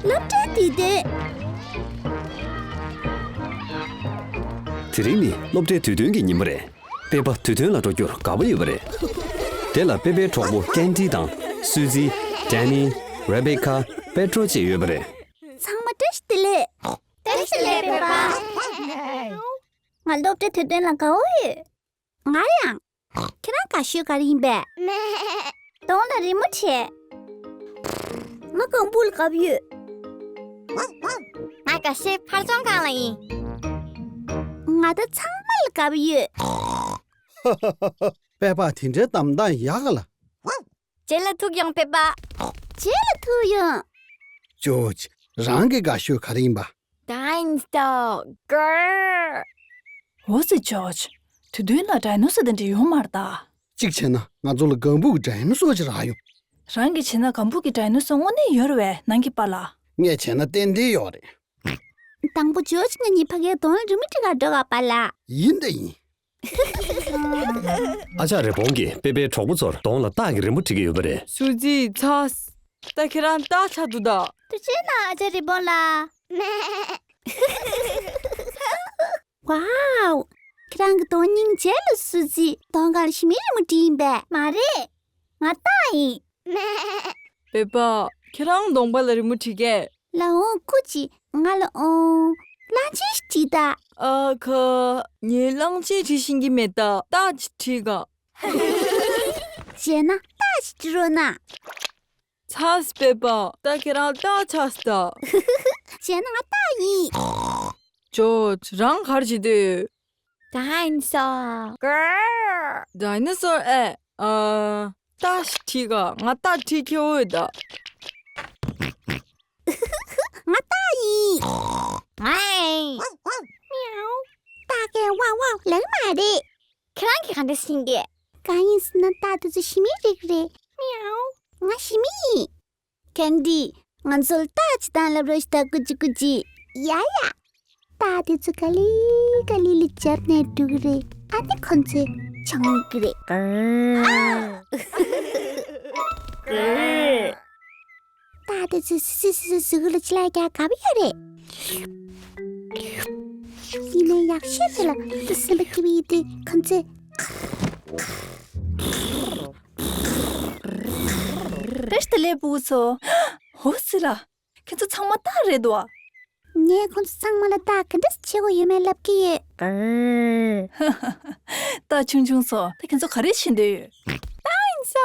སློབ་གྲྭའི་དུས་སྟོན། དེ་རིང་ནི་སློབ་གྲྭའི་དུས་སྟོན་གྱི་ཉིན་མོ་རེད། པེ་པ་དུས་སྟོན་ལ་འགྲོ་རྒྱུར་དགའ་པོ་ཡོད་པ་རེད། དེ་ལ་པེ་པའི་གྲོགས་པོ་ཀན་ཌི་དང་སུ་ཛི། ཌན་ནི། རེ་བེ་ཁ། པེ་ཏྲོ་བཅས་ཡོད་པ་རེད། ཚང་མ་བཀྲ་ཤིས་བདེ་ལེགས། བཀྲ་ཤིས་བདེ་ལེགས་པེ་པ། ང་སློབ་གྲྭའི་དུས་སྟོན་ལ་དགའ་པོ་ཡོད། ང་ཡང་། ཁྱེད་རང་དགའ་ཤོས་ག་རེ་ཡིན་པས། གདོང་ལ་རི་མོ་བྲིས། ང་ལྒང་བུ་ལ་དགའ་པོ་ཡོད། ང་དགའ་ཤོས་ཕར་ཚོང་ཁང་ལ་ཡིན། ང་ད་ཚང་མ་ལ་དགའ་པོ་ཡོད། པེ་པ་དེ་འདྲའི་གཏམ་བདག་ཡག་ག་ལ། རྗེས་ལ་ཐུག་ཡོང་པེ་པ། རྗེས་ལ་ཐུག་ཡོང་། ཇོར་ཇི། རང་གི་དགའ་ཤོས་ག་རེ་ཡིན་པ། ཌའི་ནོ་སོར་གར། འོ་ཙི་ཇོར་ཇི། དུས་སྟོན་ལ་ཌའི་ནོ་སོར་དེ་འདྲ་ཡོད་མ་རེད་ད། གཅིག་བྱས་ན་ང་ཚོ་ལ་ལྒང་བུ་གི་ཌའི་ནོ་སོར་ཅིག་རག་ཡོང་། རང་གིས་བྱས་ན་ལྒང་བུ་གི་ཌའི་ནོ་སོར་དངོས་གནས་ཡོད་རེད་པས། ནང་གི་པཱ་ལགས། ངས་བྱས་ན་ཏན་ཏན་ཡོད་རེད། དང་པོ་ཇོར་ཇི་ང་གཉིས་ཕ་གིར་གདོང་ལ་རི་མོ་བྲིས་ག་འགྲོ་ག་པཱ་ལགས། ཡིན་ད་ཡིན། ཨ་ཅག་རི་བོང་གིས་པེ་པའི་གྲོགས་པོ་ཚོར་གདོང་ལ་སྟག་གི་རི་མོ་བྲིས་ཀྱི་ཡོད་པ་རེད། སུ་ཛི། ཚ། ད་ཁྱེད་རང་སྟག་ཆགས་འདུག་ད། ཐུགས་རྗེ་གནང་ཨ་ཅག་རི་བོང་ལགས། ཝའོ། ཁྱེད་རང་གི་གདོང་སྙིང་རྗེ་ལ། སུ་ཛི། གདོང་སྒང་ལ་ཞི་མིའི་རི་མོ་བྲིས་ཡིན་པས། མ་རེད། ང་སྟག་ཡིན། པེ་པ། ཁྱེད་རང་གདོང་པ་ལ་རི་མོ་བྲིས་ཀས། ལ་འོང་ཀུ་ཅི། ང་ལ་འོང་། གླང་ཆེན་ཞིག་བྲིས་ད། ཨ་ཁ། ངས་གླང་ཆེན་བྲིས་ཤེས་ཀྱི་མེད་ད། སྟག་ཅིག་བྲིས་ག་བྱས་ན་སྟག་ཅིག་བྲིས་རོགས་གནང་། ཚ་སི་པེ་པ། ད་ཁྱེད་རང་སྟག་ཆགས་སི་ད། བྱས་ན་ང་སྟག་ཡིན། ཇོར་ཇི། རང་ག་རེ་བྱེད་འདོད་ཡོད། ཌའི་ནོ་སོར་གར། ཌའི་ནོ་སོར་ཨེ། ཨ། སྟག་ཞིག་བྲིས་ག་ང་སྟག་བྲིས་ཁེལ་ཡོད་ད། ང་སྟག་ཡིན། ཝའི། མིའུ། སྟག་གིས་ཝའོ་ཝའོ་ལབ་མ་རེད། ཁྱེད་རང་གིས་ག་འདྲ་ཤེས་ཀྱི། གང་ཡིན་ཟེར་ན་སྟག་དེ་ཚོ་ཞི་མིའི་རིགས་རེད། མིའུ། ང་ཞི་མི་ཡིན། ཀན་ཌི། ང་ཚོར་སྟག་ཅིག་བཏང་ལབ་རོགས་ཞེ་ད། ཀུ་ཅི་ཀུ་ཅི། ཡ་ཡ། སྟག་དེ་ཚོ་ག་ལེ་ག་ལེ་ལ་འཇབ་ནས་འགྲོ་གི་རེད། ཨ་ནི་ཁོ་ཚོས་ཆང་གི་རེད། སྟག་དེ་ཚོས་སི་སི་སི་སི་གཟུགས་ལ་ཅི་ལ་རྒྱག་དགའ་པོ་ཡོད་རེད། ཡིན་ནའི་ཡག་ཤོས་དེ་ལ་ཏུ་སེམས་པ་སྐྱིད་པོ་ཡིན་དུས་ཁོ་ཚོས། བཀྲ་ཤིས་བདེ་ལེགས་སྤུ་གུ་ཚོ། འོ་ཙི་ལ། ཁྱེད་ཚོ་ཚང་མ་སྟག་རེད་དོ། ངས་ཁོ་ཚོ་ཚང་མ་ལ་སྟག་ག་འདྲ་བྱེད་དགོས་ཡོད་མེད་ལབ་ཀྱི་ཡོད། སྟག་ཆུང་ཆུང་ཚོ། ད་ཁྱེད་ཚོ་ག་རེ་བྱེད་འདོད་ཡོད། སྟག་ཡིན་ས།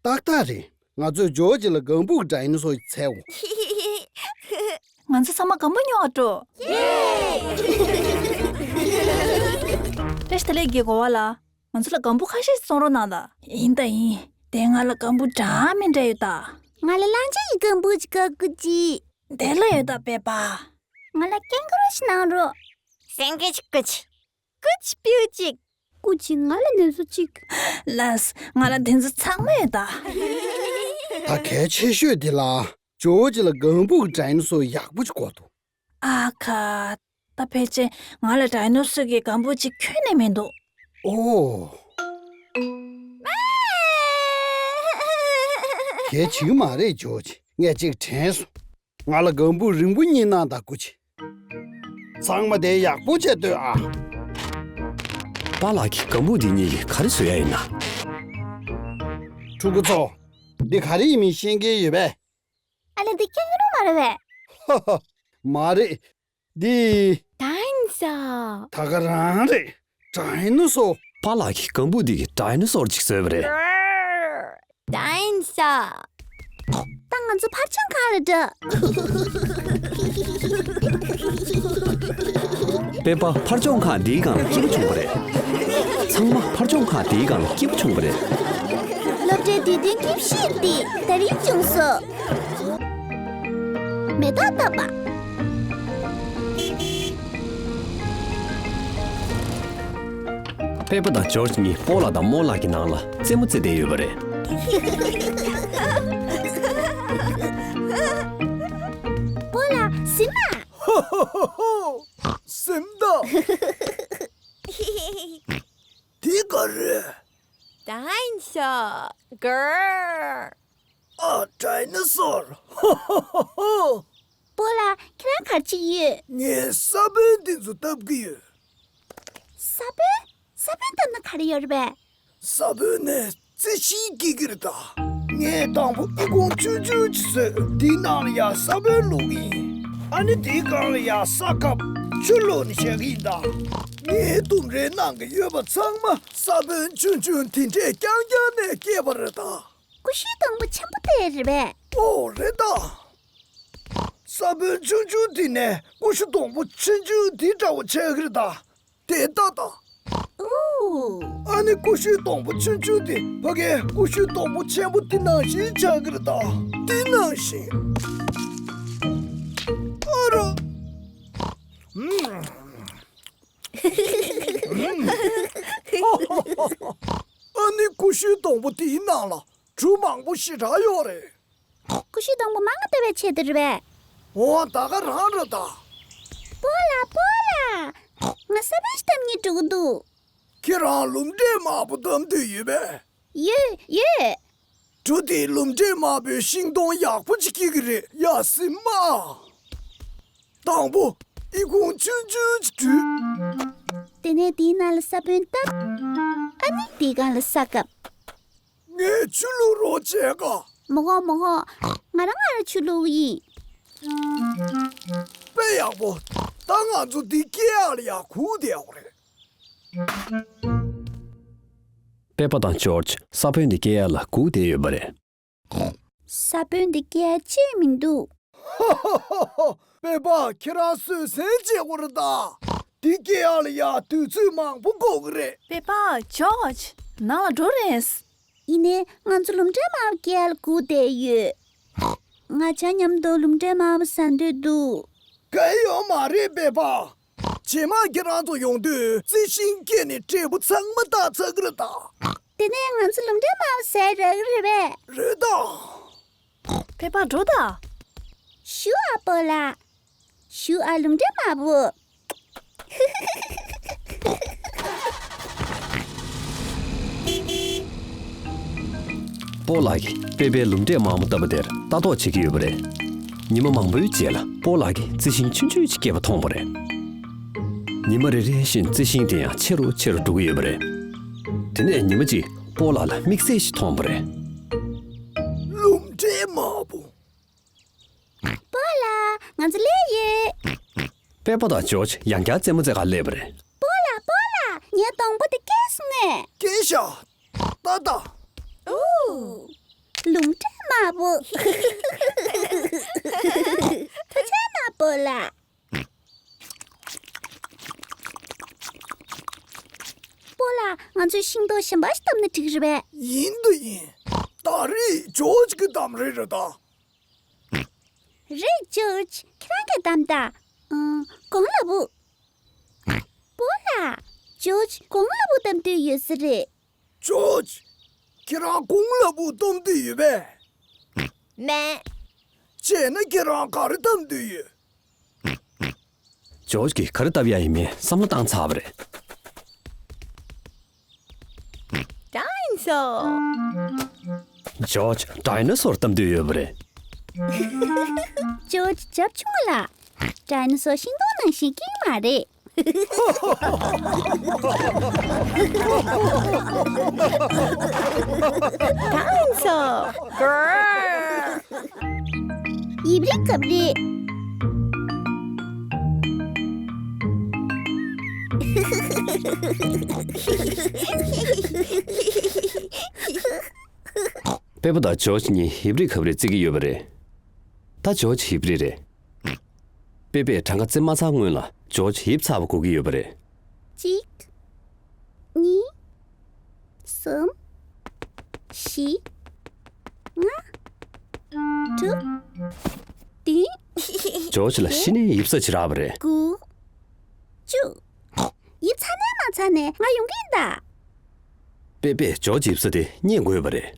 ཏག་ཏག་རེད། ང་ཚོས་ཇོར་ཇི་ལ་ལྒང་བུ་གི་ཌའི་ནོ་སོར་ཞིག་འཚོལ་འོང་། ང་ཚོ་ཚང་མ་ལྒང་བུ་ཉོ་བར་འགྲོ། བཀྲ་ཤིས་བདེ་ལེགས་ཀྱི་གོ་བ་ལ། ང་ཚོ་ལ་ལྒང་བུ་ཁ་ཤས་ཤིག་བཙོང་རོགས་གནང་དང་། ཡིན་ད་ཡིན། དེ་ང་ལ་ལྒང་བུ་འདྲ་མི་འདྲ་ཡོད་ད། ང་ལ་གླང་ཆེན་གྱི་ལྒང་བུ་ཅིག་དགའ། ཀུ་ཅི། དེ་ལ་ཡོད་ད་པེ་པ། ང་ལ་ཀེང་གུ་རུ་ཞིག་གནང་རོགས། སེང་གེ་ཅིག་ཀུ་ཅི། ཀུ་ཅི་སྤྲེའུ་ཅིག་ཀུ་ཅི་ང་ལ་ནེ་ཙོ་ཅིག་ལགས། ང་ལ་དེ་ཚོ་ཚང་མ་ཡོད་ད། ད་གལ་ཆེ་ཤོས་དེ་ལ་ཇོར་ཇི་ལ་ལྒང་བུ་གི་ཌའི་ནོ་སོར་ཡག་པོ་ཅིག་དགོས་འདུག་ཨ་ཁ། ད་ཕལ་ཆེར་ང་ལ་ཌའི་ནོ་སོར་གྱི་ལྒང་བུ་ཅིག་ཁྱོན་ནས་མི་འདུག་ཨོ། གལ་ཆེ་གི་མ་རེད་ཇོར་ཇི། ངས་ཅིག་དྲན་སོང་། ང་ལ་ལྒང་བུ་རིང་པོ་གཉིས་གནང་དང་ཀུ་ཅི། ཚང་མ་དེ་ཡག་པོ་བྱས་སྡོད་ཨ། པཱ་ལགས་ཀྱིས་ལྒང་བུ་འདི་གཉིས་ཀྱིས་ག་རེ་བཟོ་ཡ་ཡིན་ན། ཕྲུ་གུ་ཚོ། འདི་ག་རེ་ཡིན་མིན་ཤེས་མཁན་ཡོད་པས། ཨ་ལེ། འདི་ཀེང་གུ་རུ་མ་རེད་པས། ཧ་ཧ། མ་རེད། འདི། ཌའི་ནོ་སོར། ད་ག་རང་རེད། ཌའི་ནོ་སོར། པཱ་ལགས་ཀྱིས་ལྒང་བུ་འདི་གི་ཌའི་ནོ་སོར་ཅིག་བཟོས་པ་རེད། ཌའི་ནོ་སོར། ད་ང་ཚོ་ཕར་ཕྱོགས་ཁ་ལ་འགྲོ། པེ་པ་ཕར་ཕྱོགས་ཁ་འདིའི་སྒང་ལ་སྐྱིད་པོ་བྱུང་བ་རེད། ཚང་མ་ཕར་ཕྱོགས་ཁ་འདིའི་སྒང་ལ་སྐྱིད་པོ་བྱུང་བ་རེད། སློབ་གྲྭའི་དུས་སྟོན་དགེ་བཤེས་འདི་དེ་རིང་བྱུང་སོང་། མེ་ཏོག་བཏབ་པ། པེ་པ་དང་ཇོར་ཇི་གཉིས་སྤོ་ལགས་དང་རྨོ་ལགས་ཀྱི་ནང་ལ་རྩེད་མོ་རྩེ་བསྡད་ཡོད་པ་རེད། སྤོ་ལགས་ཟིན་ན། ཧོ་ཧོ་ཧོ་ཧོ། ཟིན་ད། དེ་ག་རེད། ཌའི་ནོ་སོར་གར། ཨ། ཌའི་ནོ་སོར། ཧོ་ཧོ་ཧོ་ཧོ། སྤོ་ལགས་ཁྱེད་རང་ག་རེ་བྱེད་ཀྱི་ཡོད། ངས་ས་བོན་འདི་ཚོ་བཏབ་ཀྱི་ཡོད། ས་བོན། ས་བོན་བཏབ་ན་ག་རེ་ཡོད་རེད་པས། ས་བོན་ནས་རྩི་ཤིང་སྐྱེ་གི་རེད་ད། ངས་དང་པོ་ཨི་ཁུང་ཆུང་ཆུང་ཅིག་བཟོས། དེའི་ནང་ལ་ཡ་ས་བོན་བླུགས་ཡིན། ཨ་ནི་དེའི་སྒང་ལ་ཡ་ས་བཀབ། ཆུ་བླུགས་ནས་བཞག་གི་ཡིན་ད། ངའི་ལྡུམ་རའི་ནང་གི་ཡོད་པ་ཚང་མ་ས་བོན་ཆུང་ཆུང་དེ་འདྲས་རྐྱང་རྐྱང་ནས་སྐྱེས་པ་རེད་ད། ཀུ་ཤུའི་སྡོང་པོ་ཆེན་པོ་དེ་རེད་པས། ཨོ་རེད་ད། ས་བོན་ཆུང་ཆུང་དེ་ནས་ཀུ་ཤུ་སྡོང་པོ་ཆུང་ཆུང་དེ་འདྲ་བོ་ཆགས་ཀྱི་རེད་ད། དེ་ལྟ་ད། ཨོ། ཨ་ནི་ཀུ་ཤུའི་སྡོང་པོ་ཆུང་ཆུང་དེ་ཕ་གིའི་ཀུ་ཤུའི་སྡོང་པོ་ཆེན་པོ་དེ་ནང་བཞིན་ཆགས་ཀྱི་རེད་ད། དེ་ནང་བཞིན། ཨ་རོ། ཨ་ནི་ཀུ་ཤུའི་སྡོང་པོ་དེའི་ནང་ལ་གྲུ་མང་པོ་ཞེ་དྲག་ཡོད་རེད། ཀུ་ཤུའི་སྡོང་པོ་མང་ང་བཏབ་པའི་ཆེད་དུ་རེད་པས། འོ་ད་ག་རང་རེད་ད། སྤོ་ལགས། སྤོ་ལགས། ང་ས་བོན་ཞིག་བཏབ་སྙིང་འདོད་ཀྱི་འདུག་ཁྱེད་རང་ལུམ་འབྲས་དམར་པོ་བཏབ་འདོད་ཡོད་པས། ཡོད་ཡོད། གྲུ་དེའི་ལུམ་འབྲས་དམར་པོའི་ཤིང་སྡོང་ཡག་པོ་ཅིག་སྐྱེ་གི་རེད། ཡ་སྲིད་མ། དང་པོ་ཨི་ཁུང་ཆུང་ཆུང་ཅིག་བྲུས། དེ་ནས་དེའི་ནང་ལ་ས་བོན་བཏབ། ཨ་ནི་དེའི་སྒང་ལ་ས་བཀབ། ངས་ཆུ་བླུགས་རོགས་བྱས་ག་མ་དགོས་མ་དགོས། ང་རང་ང་རང་ཆུ་བླུགས་ཡིན། དཔེ་ཡག་པོ། ད་ང་ཚོ་འདི་སྐྱེ་ཡག་ལ་ཡ་སྒུག་བསྡད་ཡོད་རེད། པེ་པ་དང་ཇོརྗ་ས་བོན་འདི་སྐྱེ་ཡག་ལ་སྒུག་བསྡད་ཡོད་པ་རེད། ས་བོན་འདི་སྐྱེ་ཡག་ཅི་ཡང་མི་འདུག་པེ་པ། ཁྱེད་རང་བཟོད་བསྲན་བྱེད་དགོས་རེད་ད། འདི་སྐྱེ་ཡག་ལ་ཡ་དུས་ཚོད་མང་པོ་འགོར་གི་རེད། པེ་པ། ཇོརྗ། ནང་ལ་འགྲོ་རན། ཡིན་ནའི་ང་ཚོ་ལུམ་འབྲས་དམར་པོ་སྐྱེ་ཡག་ལ་སྒུག་བསྡད་ཡོད། ང་ཆ་མཉམ་དུ་ལུམ་འབྲས་དམར་པོ་ཟ་འདོད་འདུག་གལ་ཡོད་མ་རེད་པེ་པ། རྗེས་མ་ཁྱེད་རང་ཚོ་ཡོང་དུས་རྩི་ཤིང་སྐྱེས་ནས་འབྲས་བུ་ཚང་མ་བཏགས་ཚར་གི་རེད་ད། དེ་ནས་ང་ཚོ་ལུམ་འབྲས་དམར་པོ་ཟ་ཡག་རག་གི་རེད་པས། རེད་ད། པེ་པ་འགྲོ་ད། ཞུ་ཨ་སྤོ་ལགས། ཞུ་ཨ་ལུམ་འབྲས་དམར་པོ། སྤོ་ལགས་ཀྱིས་པེ་པའི་ལུམ་འབྲས་དམར་པོ་བཏབ་པ་དེར་ལྟ་རྟོག་བྱེད་ཀྱི་ཡོད་པ་རེད། ཉི་མ་མང་པོའི་རྗེས་ལ་སྤོ་ལགས་ཀྱིས་རྩི་ཤིང་ཆུང་ཆུང་ཞིག་སྐྱེས་པ་མཐོང་བ་རེད། ཉི་མ་རེ་རེ་བཞིན་རྩི་ཤིང་དེ་ཡང་ཆེ་རུ་ཆེ་རུ་འགྲོ་གི་ཡོད་པ་རེད། དེ་ནས་ཉི་མ་གཅིག་སྤོ་ལགས་ལ་དམིགས་བསལ་ཞིག་མཐོང་བ་རེད། ལུམ་འབྲས་དམར་པོ། སྤོ་ལགས། ང་ཚོ་སླེབས་ཡོད། པེ་པ་དང་ཇོརྗ་ཡང་བསྐྱར་རྩེད་མོ་རྩེ་གར་སླེབས་པ་རེད། སྤོ་ལགས། སྤོ་ལགས། ངའི་སྡོང་པོ་དེ་སྐྱེས་སོང་ངས། སྐྱེས་ཤག་ད་ད། ཨོ། ལུམ་འབྲས་དམར་པོ། ཐུགས་རྗེ་གནང་སྤོ་ལགས། སྤོ་ལགས། ང་ཚོས་ཤིང་ཏོག་གཞན་པ་ཞིག་བཏབ་ན་འགྲིག་གི་རེད་པས། ཡིན་དང་ཡིན། ད་རེས་ཇོརྗ་གི་གཏམ་རེད་རེད་ད། རེད་ཇོརྗ། ཁྱེད་རང་གིས་གཏམ་ད། ཨང་། གོང་ལ་བུ། སྤོ་ལགས། ཇོརྗ་གོང་ལ་བུ་གཏམ་འདོད་ཡོད་ས་རེད། ཇོརྗ། ཁྱེད་རང་གོང་ལ་བུ་གཏམ་འདོད་ཡོད་པས། མེད། བྱས་ན་ཁྱེད་རང་ག་རེ་གཏམ་འདོད་ཡོད། ཇོརྗ་གིས་ག་རེ་བཏབ་ཡག་ཡིན་མིན་བསམ་བློ་བཏང་ཚར་བ་རེད། ཌའི་ནོ་སོར། ཇོརྗ་ཌའི་ནོ་སོར་གཏམ་འདོད་ཡོད་པ་རེད། ཇོརྗ་རྒྱབ་ཆུང་ལ། ཌའི་ནོ་སོར་ཤིང་སྡོང་ནང་བཞིན་སྐྱེ་གི་མ་རེད། ཌའི་ནོ་སོར། ཡིབ་རི་གབ་རི། པེ་པ་དང་ཇོརྗ་གཉིས་ཡིབ་རི་གབ་རི་རྩེ་གི་ཡོད་པ་རེད། ད་ཇོརྗ་ཡིབ་རི་རེད། པེ་པས་གྲངས་ཀ་རྩེ་མ་ཚར་སྔོན་ལ་ཇོརྗ་ཡིབ་ཚར་བ་གོ་གི་ཡོད་པ་རེད། གཅིག་གཉིས། གསུམ། བཞི། ལྔ། དྲུག་བདུན། ཇོརྗ་ལ་གཞི་ནས་ཡིབ་ས་ཅིག་རག་པ་རེད། དགུ། བཅུ། ཡིབ་ཚར་ནས་མ་ཚར་ནས་ང་ཡོང་གི་ཡིན་ད། པེ་པས་ཇོརྗ་ཡིབ་ས་དེ་རྙེད་དགོས་པ་རེད།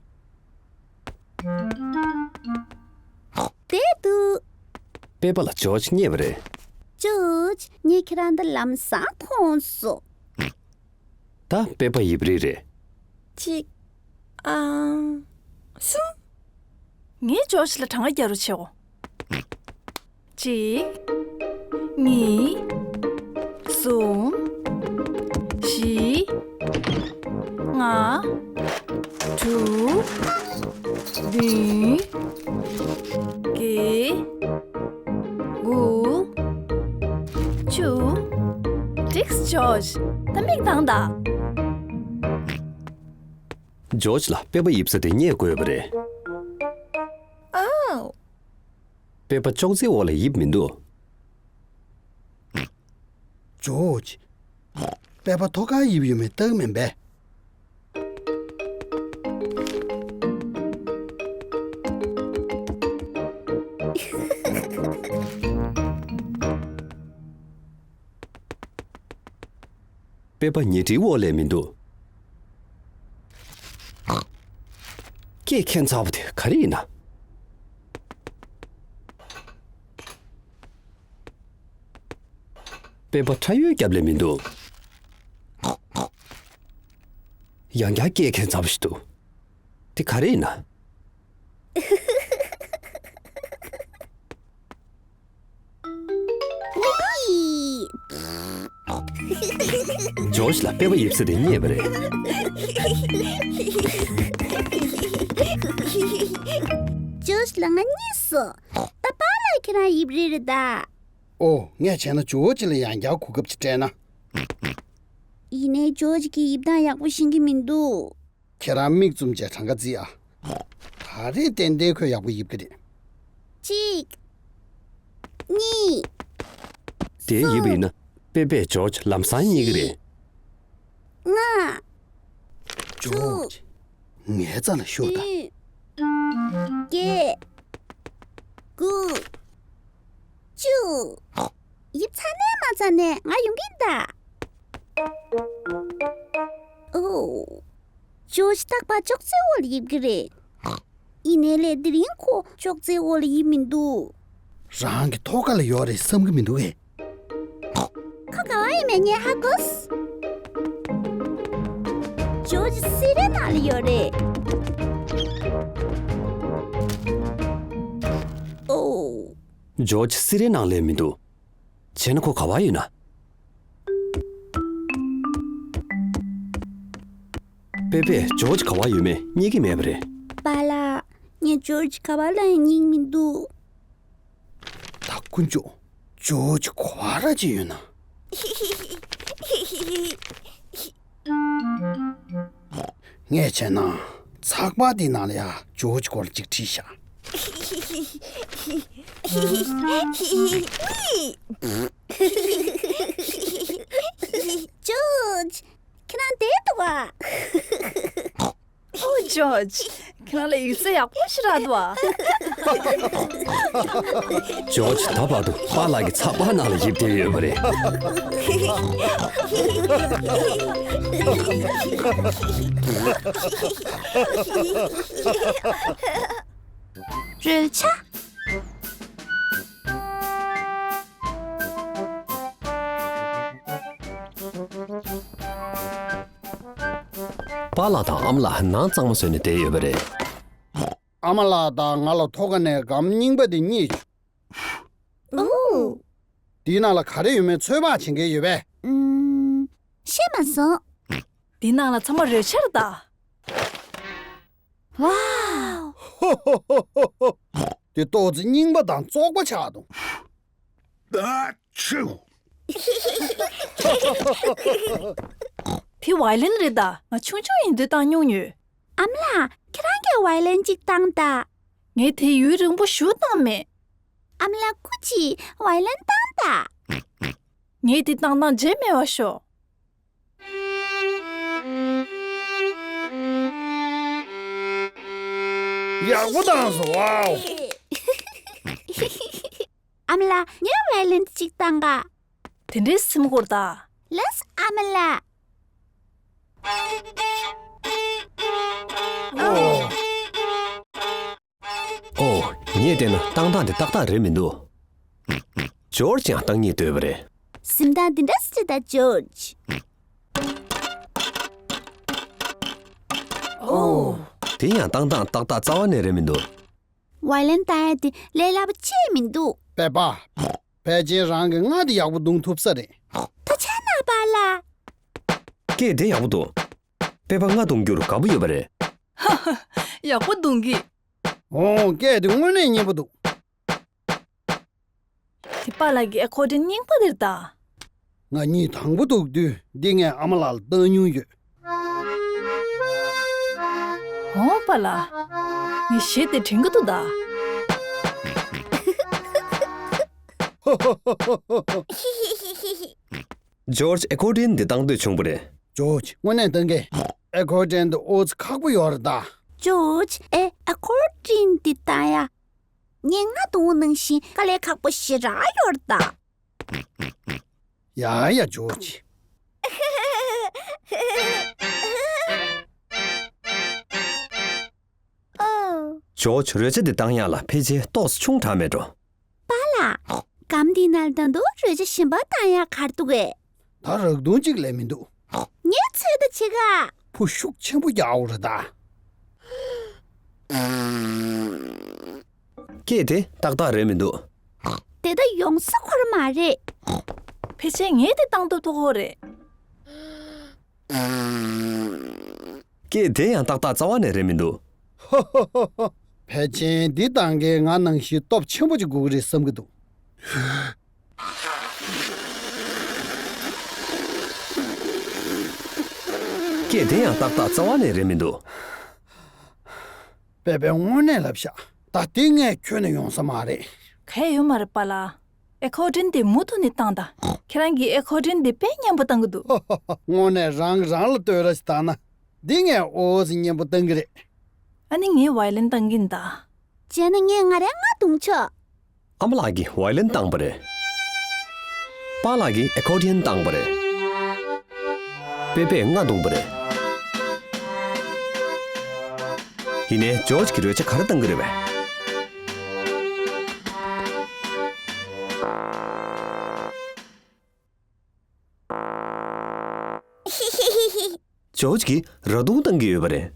བསྡད་འདུག་པེ་པ་ལ་ཇོརྗ་རྙེད་པ་རེད། ཇོརྗ། ངས་ཁྱེད་རང་འདི་ལམ་སང་མཐོང་སོང་། ད་པེ་པ་ཡིབ་རི་རེད། གཅིག་ཨང་། གསུམ། ངས་ཇོརྗ་ལ་གྲངས་ཀ་རྒྱག་རོགས་བྱེད་གོ། གཅིག་གཉིས། གསུམ། ཅིག་དང་ད། ཇོརྗ་ལ་པེ་པ་ཡིབ་ས་དེ་རྙེད་དགོས་པ་རེད། ཨོ། པེ་པ་ཅོག་ཙེའི་འོག་ལ་ཡིབ་མི་འདུག་ཇོརྗ། པེ་པ་ཐོག་ཁར་ཡིབ་ཡོད་མེད་བལྟ་གི་མིན་པས། པེ་པ་ཉལ་ཁྲིའི་འོག་ལ་མི་འདུག་སྐད་འཁྱེར་ཚར་བ་དེ་ག་རེ་ཡིན་ན། པེ་པ་ཁྲ་ཡོལ་རྒྱབ་ལ་མི་འདུག་ཡང་བསྐྱར་སྐད་འཁྱེར་ཚར་བ་ཞིག་འདུག་དེ་ག་རེ་ཡིན་ན། ཇོརྗ་ལ་པེ་པ་ཡིབ་ས་དེ་རྙེད་པ་རེད། ཇོརྗ་ལ་ང་རྙེད་སོང་། ད་པཱ་ལགས་ཁྱེད་རང་ཡིབ་རན་རེད་ད། ཨོ། ངས་བྱས་ན་ཇོརྗ་ལ་ཡང་བསྐྱར་གོ་སྐབས་ཅིག་སྤྲད་ན། ཡིན་ནའི་ཇོརྗ་གིས་ཡིབ་སྟངས་ཡག་པོ་ཤེས་ཀྱི་མི་འདུག་ཁྱེད་རང་མིག་བཙུམ་བྱས་གྲངས་ཀ་བརྩི་ཨ། ད་རེས་ཏན་ཏན་ཁོས་ཡག་པོ་ཡིབ་ཀྱི་རེད། གཅིག་གཉིས། དེ་ཡིབ་པ་ཡིན་ན་པེ་པས་ཇོརྗ་ལམ་སང་རྙེད་ཀྱི་རེད། ལྔ། ཇོརྗ། ངའི་རྩ་ལ་ཤོག་ད། བདུན། བརྒྱད། དགུ། བཅུ། ཡིབ་ཚར་ནས་མ་ཚར་ནས་ང་ཡོང་གི་ཡིན་ད། ཨོ། ཇོརྗ་རྟག་པར་ཅོག་ཙེའི་འོག་ལ་ཡིབ་ཀྱི་རེད། ཡིན་ནའི་ལས་དེ་རིང་ཁོ་ཅོག་ཙེའི་འོག་ལ་ཡིབ་མི་འདུག་རང་གི་ཐོག་ཁ་ལ་ཡོད་རེད་བསམ་གྱི་མི་འདུག་གས། ཁོ་ག་བ་ཡོད་མེད་ངས་ཧ་གོ་སོང་། ཇོརྗ་སི་རའི་ནང་ལ་ཡོད་རེད། ཨོ། ཇོརྗ་སི་རའི་ནང་ལ་མི་འདུག་བྱས་ན་ཁོ་ག་བ་ཡོད་ན། པེ་པས་ཇོརྗ་ག་བ་ཡོད་མེད་རྙེད་ཀྱི་མེད་པ་རེད། པཱ་ལགས། ངས་ཇོརྗ་ག་བ་ལ་ཡང་རྙེད་མི་འདུག་ད་དཀོན་མཆོག་ཇོརྗ་ག་བ་ར་ཅིག་ཡོད་ན། ངས་བྱས་ན་ཚགས་པར་འདི་ནང་ལ་ཡ་ཇོརྗ་སྐོར་ཅིག་བྲིས་ཤག་ཇོརྗ། ཁྱེད་རང་བསྡད་འདུག་ག་ཨོ་ཇོརྗ། ཁྱེད་རང་ལ་ཡིག་ཚད་ཡག་པོ་ཞིག་རག་འདུག་ག་ཇོརྗ་ད་བར་དུ་པཱ་ལགས་ཀྱི་ཚགས་པར་ནང་ལ་ཡིབ་བསྡད་ཡོད་པ་རེད། རོལ་ཆ། པཱ་ལགས་དང་ཨ་མ་ལགས་ནང་གཙང་མ་བཟོས་ནས་བསྡད་ཡོད་པ་རེད། ཨ་མ་ལགས་དང་ང་ལ་ཐོག་ཁ་ནས་སྒམ་རྙིང་པ་དེ་རྙེད་བྱུང་། ཨོ། དེའི་ནང་ལ་ག་རེ་ཡོད་མེད་ཚོད་དཔག་བྱེད་མཁན་ཡོད་པས། ཨུམ། ཤེས་མ་སོང་། དེའི་ནང་ལ་ཚང་མ་རོལ་ཆ་རེད་ད། ཝའོ། དེ་ཏོག་ཙེ་རྙིང་པ་དང་བཙོག་པ་ཆགས་འདུག་ཨ་ཆུ། དེ་ཝའི་ལིན་རེད་ད། ང་ཆུང་ཆུང་ཡིན་དུས་བཏང་མྱོང་ཡོད། ཨ་མ་ལགས། ཁྱེད་རང་གིས་ཝའི་ལིན་གཅིག་བཏང་ད། ངས་དེ་ཡུན་རིང་པོ་ཞིག་བཏང་མེད། ཨ་མ་ལགས་སྐུ་མཁྱེན། ཝའི་ལིན་བཏང་ད། ངས་དེ་བཏང་སྟངས་བརྗེད་མེད་པ་ཤོག་ཡག་པོ་བཏང་སོང་། ཝའོ། ཨ་མ་ལགས། ངས་ཝའི་ལིན་གཅིག་བཏང་ག་དེ་འདྲའི་སེམས་ཁུར་ད། ལགས་སོ་ཨ་མ་ལགས། ཨོ། ཨོ། ངས་བལྟས་ན་བཏང་སྟངས་དེ་ཏག་ཏག་རེད་མི་འདུག་ཇོརྗ་ཡང་བཏང་སྙིང་འདོད་པ་རེད། སེམས་ཐག་འདི་འདྲ་སེ་ད་ཇོརྗ། ཨོ། དེ་ཡང་བཏང་སྟངས་ཏག་ཏག་རྩ་བ་ནས་རེད་མི་འདུག་ཝའི་ལིན་བཏང་ཡ་དེ་ལས་སླ་པོ་ཅིག་མི་འདུག་པེ་པ། ཕལ་ཆེར་རང་གིས་རྔ་དེ་ཡག་པོ་བརྡུང་ཐུབ་ས་རེད། ཐུགས་རྗེ་གནང་པཱ་ལགས། སྐད་དེ་ཡག་པོ་འདུག་པེ་པ་རྔ་བརྡུང་རྒྱུར་དགའ་པོ་ཡོད་པ་རེད། ཡག་པོ་བརྡུང་གི། ཨོ། སྐད་དེ་དངོས་གནས་སྙན་པོ་འདུག་དེ་པཱ་ལགས་ཀྱི་ཨེ་ཁོར་ཌིང་རྙིང་པ་དེ་རེད་ད། ང་གཉིད་དང་པོ་ཐུག་དུས་འདི་ངས་ཨ་མ་ལགས་ལ་བཏང་མྱོང་ཡོད། འོ་པཱ་ལགས། ངས་གཞས་དེ་དྲན་གྱི་འདུག་ད། ཇོརྗ་ཨེ་ཁོར་ཌི་ཡན་འདི་བཏང་འདོད་བྱུང་བ་རེད། ཇོརྗ་དངོས་གནས་བཏང་གི། ཨེ་ཁོར་ཌི་ཡན་འདི་ཨོ་ཙི་ཁག་པོ་ཡོད་རེད་ད། ཇོརྗ་ཨེ་ཨེ་ཁོར་ཌི་ཡན་འདི་བཏང་ཡ། ངས་སྔ་དུས་ནང་བཞིན་དཀའ་ལས་ཁག་པོ་ཞེ་དྲག་ཡོད་རེད་ད། ཡ་ཡ་ཇོརྗ། ཨོ། ཇོརྗ་རོལ་ཆ་འདི་བཏང་ཡ་ལ་ཕལ་ཆེར་ཏོག་ཙམ་ཆུང་དྲགས་མེད་འགྲོ། པཱ་ལགས། སྒམ་འདི་ནང་ད་དུང་རོལ་ཆ་གཞན་པ་བཏང་ཡ་ག་རེ་འདུག་གས། ད་རག་དུང་གཅིག་ལས་མི་འདུག། ངས་ཚོད་ལྟ་བྱེད་ག། ཕོ་ཤུགས་ཆེན་པོ་རྒྱག་འོ་རེད་ད། སྐད་དེ་ཏག་ཏག་རེད་མི་འདུག། དེ་ད་ཡོང་ས་ཁོ་ར་མ་རེད། ཕལ་ཆེར་ངས་དེ་བཏང་ཐུབ་ཐུབ་ཁོ་རེད། སྐད་དེ་ཡང་ཏག་ཏག་རྩ་བ་ནས་རེད་མི་འདུག། ཧོ་ཧོ་ཧོ་ཧོ། ཕལ་ཆེར་འདི་བཏང་མཁན་ང་ནང་བཞིན་སྟོབས་ཆེན་པོ་ཅིག་དགོས་ཀྱི་རེད་བསམ་གྱི་འདུག། སྐད་དེ་ཡང་ཏག་ཏག་རྩ་བ་ནས་རེད་མི་འདུག། པེ་པེ་དངོས་གནས་ལབ་ཤག། ད་དེ་ངས་ཁྱོན་ནས་ཡོང་ས་མ་རེད། གལ་ཡོད་མ་རེད་པཱ་ལགས། ཨེ་ཁོར་ཌི་ཡན་དེ་མུ་མཐུད་ནས་བཏང་དང་། ཁྱེད་རང་གིས་ཨེ་ཁོར་ཌི་ཡན་དེ་དཔེ་སྙན་པོ་བཏང་གི་འདུག། དངོས་གནས་རང་རང་ལ་བསྟོད་ར་ཞིག་བཏང་ན། འདི་ངས་ཨོ་ཙི་སྙན་པོ་བཏང་གི་རེད། ཨ་ནི་ངས་ཝའི་ལིན་བཏང་གིན་ད། བྱས་ན་ངས་ང་རའི་རྔ་བརྡུང་ཆོག། ཨ་མ་ལགས་ཀྱིས་ཝའི་ལིན་བཏང་པ་རེད། པཱ་ལགས་ཀྱིས་ཨེ་ཁོར་ཌི་ཡན་བཏང་པ་རེད། པེ་པེས་རྔ་བརྡུངས་པ་རེད། ཡིན་ནའི་ཇོརྗ་གིས་རོལ་ཆ་ག་རེ་བཏང་གི་རེད་པས། ཇོརྗ་གིས་ར་དུང་བཏང་གི་ཡོད་པ་རེད།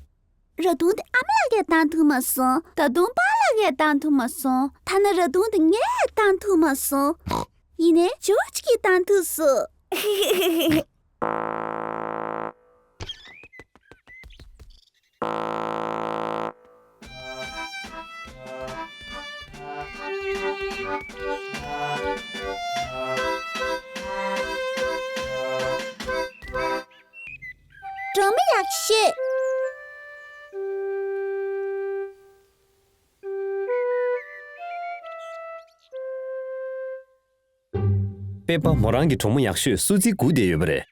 ར་དུང་དེ་ཨ་མ་ལགས་ཀྱིས་བཏང་ཐུབ་མ་སོང་། ད་དུང་པཱ་ལགས་ཀྱིས་བཏང་ཐུབ་མ་སོང་། ཐ་ན་ར་དུང་དེ་ངས་བཏང་ཐུབ་མ་སོང་། ཡིན་ནའི་ཇོརྗ་གིས་བཏང་ཐུབ་སོང་། གྲོགས་མོ་ཡག་ཤོས། པེ་པ་མོ་རང་གི་གྲོགས་མོ་ཡག་ཤོས་སུ་ཙི་སྒུག་བསྡད་ཡོད་པ་རེད།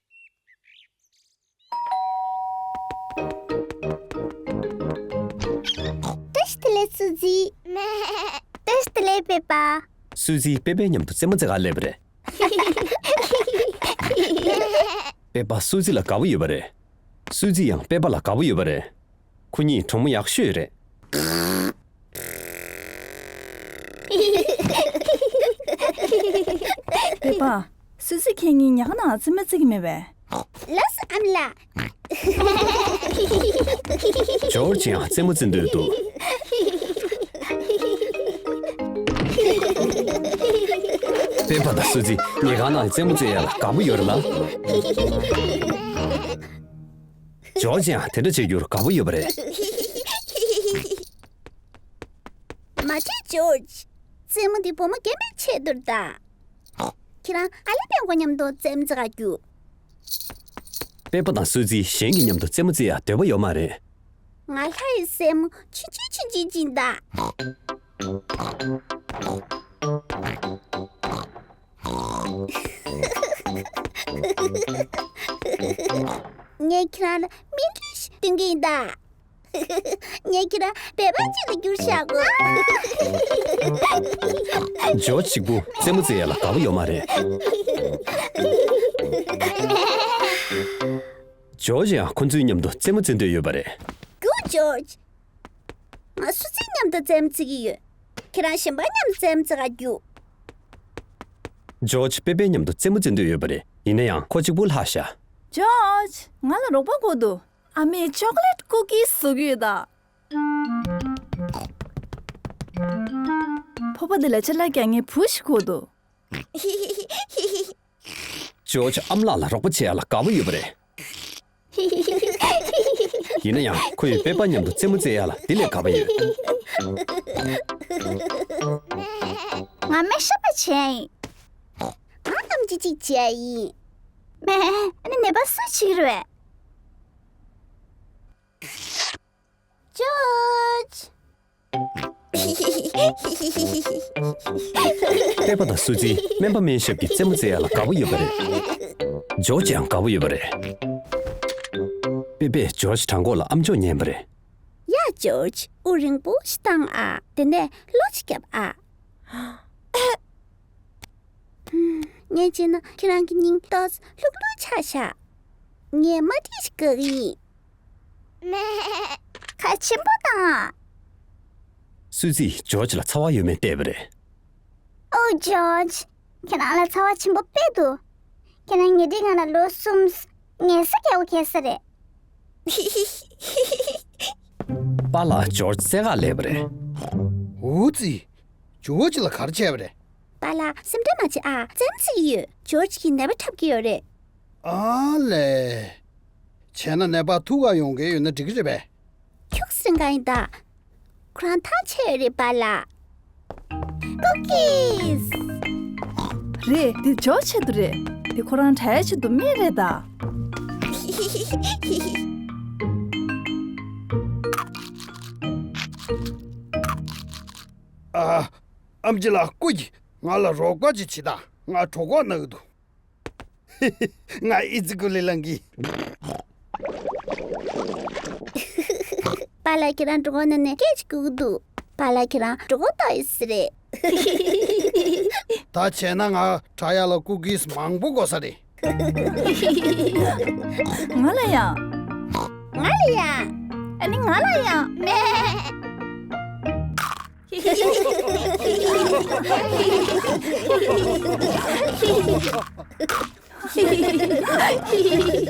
བཀྲ་ཤིས་བདེ་ལེགས་སུ་ཙི། བཀྲ་ཤིས་བདེ་ལེགས་པེ་པ། སུ་ཙི་པེ་པའི་མཉམ་དུ་རྩེད་མོ་རྩེ་གར་སླེབས་པ་རེད། པེ་པ་སུ་ཙི་ལ་དགའ་པོ་ཡོད་པ་རེད། སུ་ཙི་ཡང་པེ་པ་ལ་དགའ་པོ་ཡོད་པ་རེད། ཁོ་གཉིས་གྲོགས་མོ་ཡག་ཤོས་རེད། པེ་པ། སུ་ཙི་ཁྱེད་གཉིས་ཉལ་ཁང་ནང་རྩེད་མོ་རྩེ་གི་མེད་པས། ལགས་སོ་ཨ་མ་ལགས། ཇོརྗ་ཡང་རྩེད་མོ་རྩེ་འདོད་འདུག། པེ་པ་དང་སུ་ཙི་ཉལ་ཁང་ནང་རྩེད་མོ་རྩེ་ཡ་ལ་དགའ་པོ་ཡོད་རེད་ལ། ཇོརྗ་ཡང་དེ་འདྲ་བྱེད་རྒྱུར་དགའ་པོ་ཡོད་པ་རེད། མ་བྱེད་ཇོརྗ། རྩེད་མོ་འདི་བུ་མོ་རྒན་པའི་ཆེད་དུ་རེད་ད། ཁྱེད་རང་ཨ་ལེ་པེ་པ་མཉམ་དུ་རྩེད་མོ་རྩེ་ག་རྒྱུགས། པེ་པ་དང་སུ་ཙི་གཞན་གྱི་མཉམ་དུ་རྩེད་མོ་རྩེ་ཡ་འདོད་པ་ཡོད་མ་རེད། ང་ལྷ་ཡི་སྲས་མོ་ཆུང་ཆུང་ཆུང་ཆུང་ཅིག་ད། ངས་ཁྱེད་རང་ལ་སྨིན་གྲོལ་ཞིག་སྟོན་གྱི་ཡིན་ད། ངས་ཁྱེད་རང་བོད་པ་ཅིག་ཏུ་འགྱུར་བཞག་གོ། ཇོ་གཅིག་པུ་རྩེད་མོ་རྩེ་ཡ་ལ་དགའ་པོ་ཡོད་མ་རེད། ཇོ་ཡང་ཁོ་ཚོའི་མཉམ་དུ་རྩེད་མོ་རྩེ་འདོད་ཡོད་པ་རེད། རྒྱུགས་ཇོ། ང་སུ་ཙི་མཉམ་དུ་རྩེད་མོ་རྩེ་གི་ཡོད། ཁྱེད་རང་གཞན་པ་མཉམ་དུ་རྩེད་མོ་རྩེ་ག་རྒྱུགས། ཇོ་པེ་པེ་མཉམ་དུ་རྩེད་མོ་རྩེ་འདོད་ཡོད་པ་རེད། ཡིན་ན་ཡང་ཁོ་གཅིག་པུ་ལྷག་ཤག། ཇོ། ང་ལ་རོགས་པ་དགོས་འདུག། ཨ་མས་ཅོག་ལེ་ཊི་ཀུ་ཀིས་བཟོ་གི་ཡོད་ད། ཕོར་པ་འདི་ལ་ཅ་ལག་རྒྱག་མཁན་བུ་ཞིག་དགོས་འདུག། ཇོ་ཨ་མ་ལགས་ལ་རོགས་པ་བྱེད་ཡ་ལ་དགའ་པོ་ཡོད་པ་རེད། ཡིན་ན་ཡང་ཁོ་ཡིས་པེ་པ་མཉམ་དུ་རྩེད་མོ་རྩེ་ཡ་ལ་དེ་ལས་དགའ་པོ་ཡོད། ང་མེ་ཤ་པ་བྱས་ཡིན། ང་གཏམ་རྒྱུད་ཅིག་བྱས་ཡིན། མེ། ཨ་ནི་ནད་པ་སུ་ཞིག་རེད། ཇོརྗ། པེ་པ་དང་སུ་ཙི་སྨན་པ་སྨན་ཞབས་ཀྱི་རྩེད་མོ་རྩེ་ཡ་ལ་དགའ་པོ་ཡོད་པ་རེད། ཇོརྗ་ཡང་དགའ་པོ་ཡོད་པ་རེད། པེ་པས་ཇོརྗ་བྲང་ཁོག་ལ་ཨམ་ཅོག་ཉན་པ་རེད། ཡ་ཇོརྗ། དབུགས་རིང་པོ་ཞིག་བཏང་ཨ། དེ་ནས་གློ་ཞིག་བརྒྱབ་ཨ། ངས་བྱས་ན་ཁྱེད་རང་གི་སྙིང་ཏོག་ཙམ་ལྷུག་ལྷུག་ཆགས་ཤག་ངས་མ་ཏིས་གི་ཡིན། མེ། ཁ་ཆེན་པོ་དང་། སུ་ཙིས་ཇོརྗ་ལ་ཚ་བ་ཡོད་མེད་བལྟས་པ་རེད། ཨོ་ཇོརྗ། ཁྱེད་རང་ལ་ཚ་བ་ཆེན་པོ་དཔེ་འདུག་ཁྱེད་རང་ཉལ་ཁྲིའི་སྒང་ལ་ལོ་གསུམ་ཉལ་ས་རྒྱག་པ་གལ་ས་རེད། པཱ་ལགས་ཇོརྗ་རྩེད་གར་སླེབས་པ་རེད། འུ་ཙི། ཇོརྗ་ལ་ག་རེ་བྱས་པ་རེད། པཱ་ལགས་སེམས་ཁྲལ་མ་བྱེད་ཨ། རྩེད་མོ་རྩེ་གི་ཡོད། ཇོརྗ་གིས་ནད་པ་འཁྲབ་ཀྱི་ཡོད་རེད། ཨ་ལས། བྱས་ན་ནད་པ་ཐུག་ག་ཡོང་མཁན་ཡོད་ན་འགྲིག་གི་རེད་པས། ཁྱུག་སེང་ག་ཡིན་ད། ཁོ་རང་ཐག་ཆད་ཡོད་རེད་པཱ་ལགས། ཀུ་ཀིས། རེད། འདི་ཇོ་ཆེད་དུ་རེད། འདི་ཁོ་རང་གྲྭ་ཡ་ཆེད་དུ་སྨན་རེད་ད། ཨ། ཨམ་ཆི་ལགས་སྐུ་མཁྱེན། ང་ལ་རོགས་པ་ཅིག་བྱེད་དང་། ང་གྲོད་ཁོག་ན་གི་འདུག་ང་ཨི་ཙི་ཀུ་ལི་ལང་གི། པཱ་ལགས་ཁྱེད་རང་གྲོད་ཁོག་ན་ནས་སྐད་ཅིག་ལྐུག་གི་འདུག་པཱ་ལགས་ཁྱེད་རང་གྲོད་ཁོག་ལྟོགས་ཡོད་ས་རེད། ད་བྱས་ན་ང་ཁྲ་ཡ་ལ་ཀུ་ཀིས་མང་པོ་དགོས་ས་རེད། ང་ལ་ཡང་། ང་ལ་ཡང་། ཨ་ནི་ང་ལ་ཡང་། མེ།